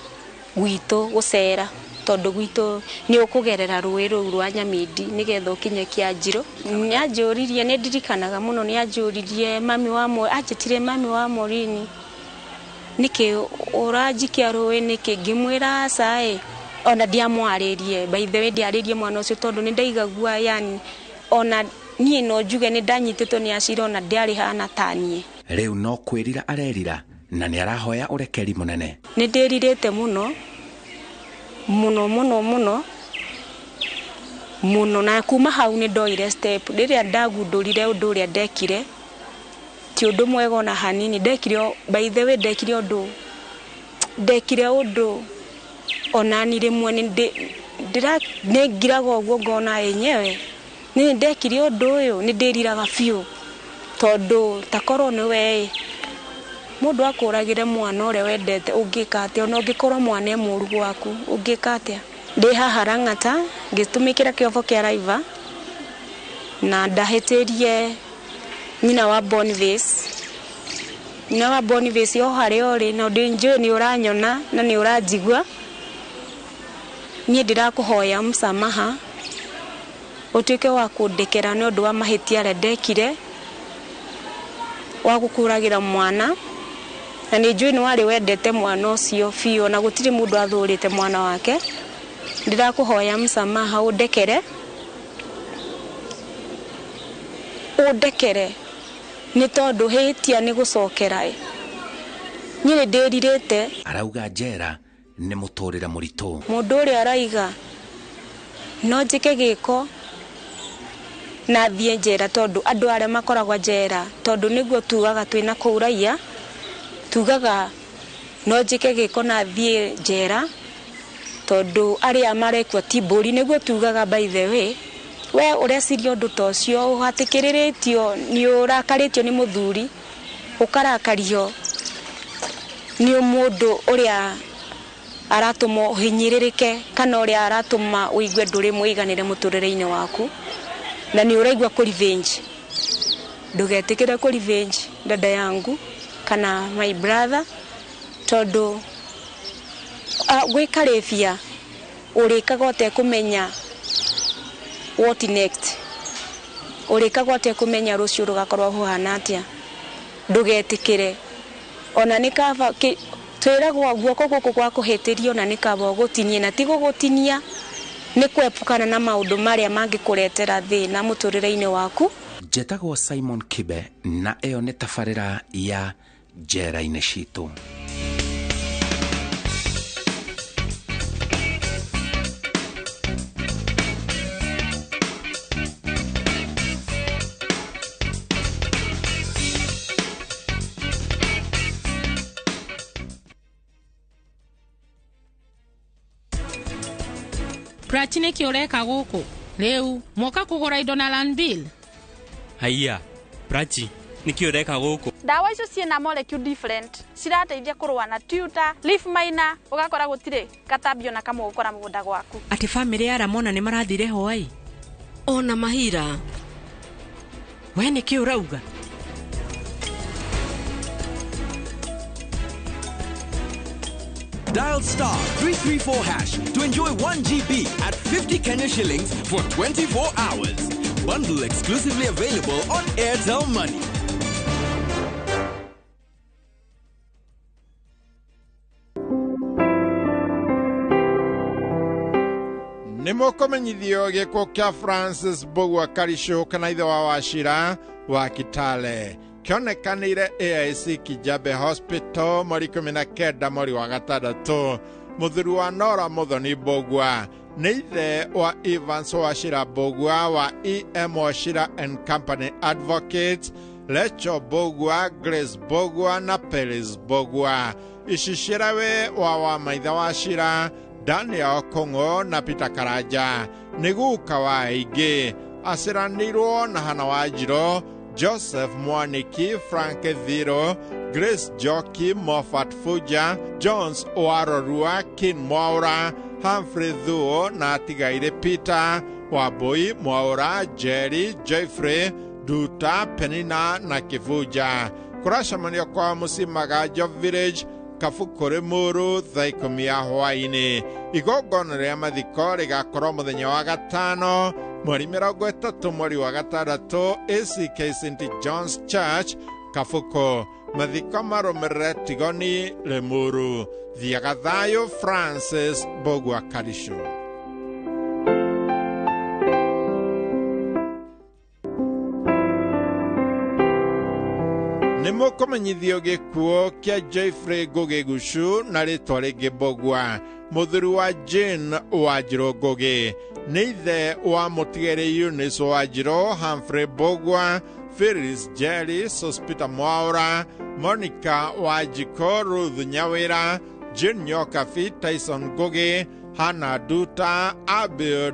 gwitũ gũcera tondũ gwitũ nĩ ũkũgerera rũĩ rũu rwa Nyamindi nĩgetha ũkinye Kĩanjirũ. Nĩ anjũririe, nĩ ndirikanaga mũno, nĩ anjũririe mami wa anjĩtire mami wa Morini, nĩkĩ ũranjikia rũĩ nĩkĩ? Ngĩmwĩra aca ĩ, ona ndiamwarĩrie. By the way ndiarĩrie mwana ũcio tondũ nĩ ndaigagua yani ona niĩ no njuge nĩ ndanyitĩtwo nĩ acira, ona ndiarĩ hana ta niĩ. Rĩu no kwĩrira arerira na nĩ arahoya ũrekeri mũnene. Nĩ ndĩrirĩte mũno mũno mũno mũno mũno, na kuma hau nĩ ndoire step. Rĩrĩa ndagundũrire ũndũ ũrĩa ndekire ti ũndũ mwega ona hanini. Ndekire, by the way ndekire ũndũ, ndekire ũndũ onani rĩmwe nĩ ngiraga ũguo ngona yenyewe nĩ ndekire ũndũ ũyũ, nĩ ndĩriraga biũ tondũ takorwo nĩ we mũndũ akũragĩre mwana ũrĩa wendete ũngĩka atĩa? Ona ũngĩkorwo mwana e mũru gwaku ũngĩka atĩa? Ndĩ haha Lang'ata ngĩtũmĩkĩra kĩobo kĩa Raiva na ndahĩtĩrie nyina wa Boniface. Nyina wa Boniface o harĩa ũrĩ na ndĩ njũĩ nĩ ũranyona na nĩ ũranjigua. Niĩ ndĩrakũhoya msamaha, ũtuĩke wa kũndekera nĩ ũndũ wa mahĩtia arĩa ndekire wa gũkũragĩra mwana, na nĩ njũĩ nĩ warĩ wendete mwana ũcio biũ na gũtirĩ mũndũ athũrĩte mwana wake. Ndĩrakũhoya msamaha, ũndekere, ũndekere nĩ tondũ hĩtia nĩ gũcokera. Niĩ nĩ ndĩrirĩte. Arauga njera nĩ mũtũrĩre mũritũ. Mũndũ ũrĩa araiga no njĩke gĩko na thiĩ njera tondũ andũ arĩa makoragwo njera, tondũ nĩguo tugaga twĩna kũu raiya, tugaga no njĩke gĩko na thiĩ njera tondũ arĩa marekua ti mbũri, nĩguo tugaga. By the way we ũreciria ũndũ ta ũcio, ũhatĩkĩrĩrĩtio nĩ ũrakarĩtio nĩ mũthuri, ũkarakario nĩ mũndũ ũrĩa aratũma ũhinyĩrĩrĩke kana ũrĩa aratũma ũigue ndũrĩ mũiganĩre mũtũrĩre-inĩ waku na nĩ ũraigua kũ revenge. Ndũgetĩkĩre kũ revenge dada yangu kana my brother, tondũ gwĩka rĩbia ũrĩkaga ũtekũmenya what next, ũrĩkaga ũtekũmenya rũciũ rũgakorwo rũhana atĩa. Ndũgetĩkĩre ona nĩ kaba twĩragwo guoko gũkũ gwa kũhĩtĩrio na nĩ kaba ũgũtinie, na ti gũgũtinia nĩ kwepukana na maũndũ marĩa mangĩkũretera thĩna mũtũrĩre-inĩ waku. Njetagwo Simon Kibe na ĩyo nĩ tabarĩra ya Njera-inĩ Citũ. Prachi nĩkĩ ũreka gũkũ? Rĩu mwoka kũgũra indo na Landbill? Haiya, Prachi nĩkĩ ũreka gũkũ? Ndawa icio ciĩna molecule different cirateithia kũrũa na tuta, leaf miner, ũgakora gũtirĩ gatambi ona kamwe gũkora mũgũnda gwaku. Atĩ bamĩrĩ ya Ramona nĩ marathire Hawaii ona mahira. We nĩkĩ ũrauga? Dial star 334 hash to enjoy 1 GB at 50 Kenya shillings for 24 hours. Bundle exclusively available on Airtel Money. Nĩ mũkũmenyithio gĩkuũ kĩa Francis Mbũgua Karicũ kana ithe wa Wachira wa Kitale kĩonekanĩire AIC Kijabe Hospital mweri 19 mweri wa gatandatũ. Mũthuri wa Nora Muthoni Mbũgua nĩ ithe wa Evans Wachira Mbũgua wa EM Wachira and Company Advocates, Lecho Mbũgua, Grace Mbũgua na Peris Mbũgua. Icicĩrawe wa Wamaitha Wachira, Daniel Kong'o na Peter Karanja nĩ guka wa aingĩ. Aciranĩirwo na Hana Wanjirũ, Joseph Mwaniki, Frank Thiro, Grace Njoki, Moffat Fuja, Jones Warorua, Kin Mwaura, Humphrey Thuo na atigaire Peter Wambui, Mwaura, Jerry, Jeffrey, Duta, Penina na Kibuja. Kũracemanio kwa mũciĩ Maganjo Village, Kabukũ Rĩmuru, thaa 10 ya hwaĩ-inĩ. Igongona rĩa mathiko rĩgakorwo mũthenya wa gatano mweri 30 mweri wa gatandatũ, ACK St John's Church, Kabukũ. Mathiko marũmĩrĩre Tigoni Rĩmuru. Thiaga thayũ. Francis Mbũgua Karicũ. Nĩ mũkũmenyithio gĩkuũ kĩa Jeffrey Ngũgĩ Gucu na rĩtwa rĩngĩ Mbũgua, mũthuri wa Jane Wanjirũ Ngũgĩ, nĩ ithe wa mũtigĩrĩ Eunice Wanjirũ, Humphrey Mbũgua, Phyllis Jerry, Sospita Mwaura, Monica Wanjikũ, Ruth Nyawĩra, Jane Nyokabi, Tyson Ngũgĩ, Hannah Duta, Abiud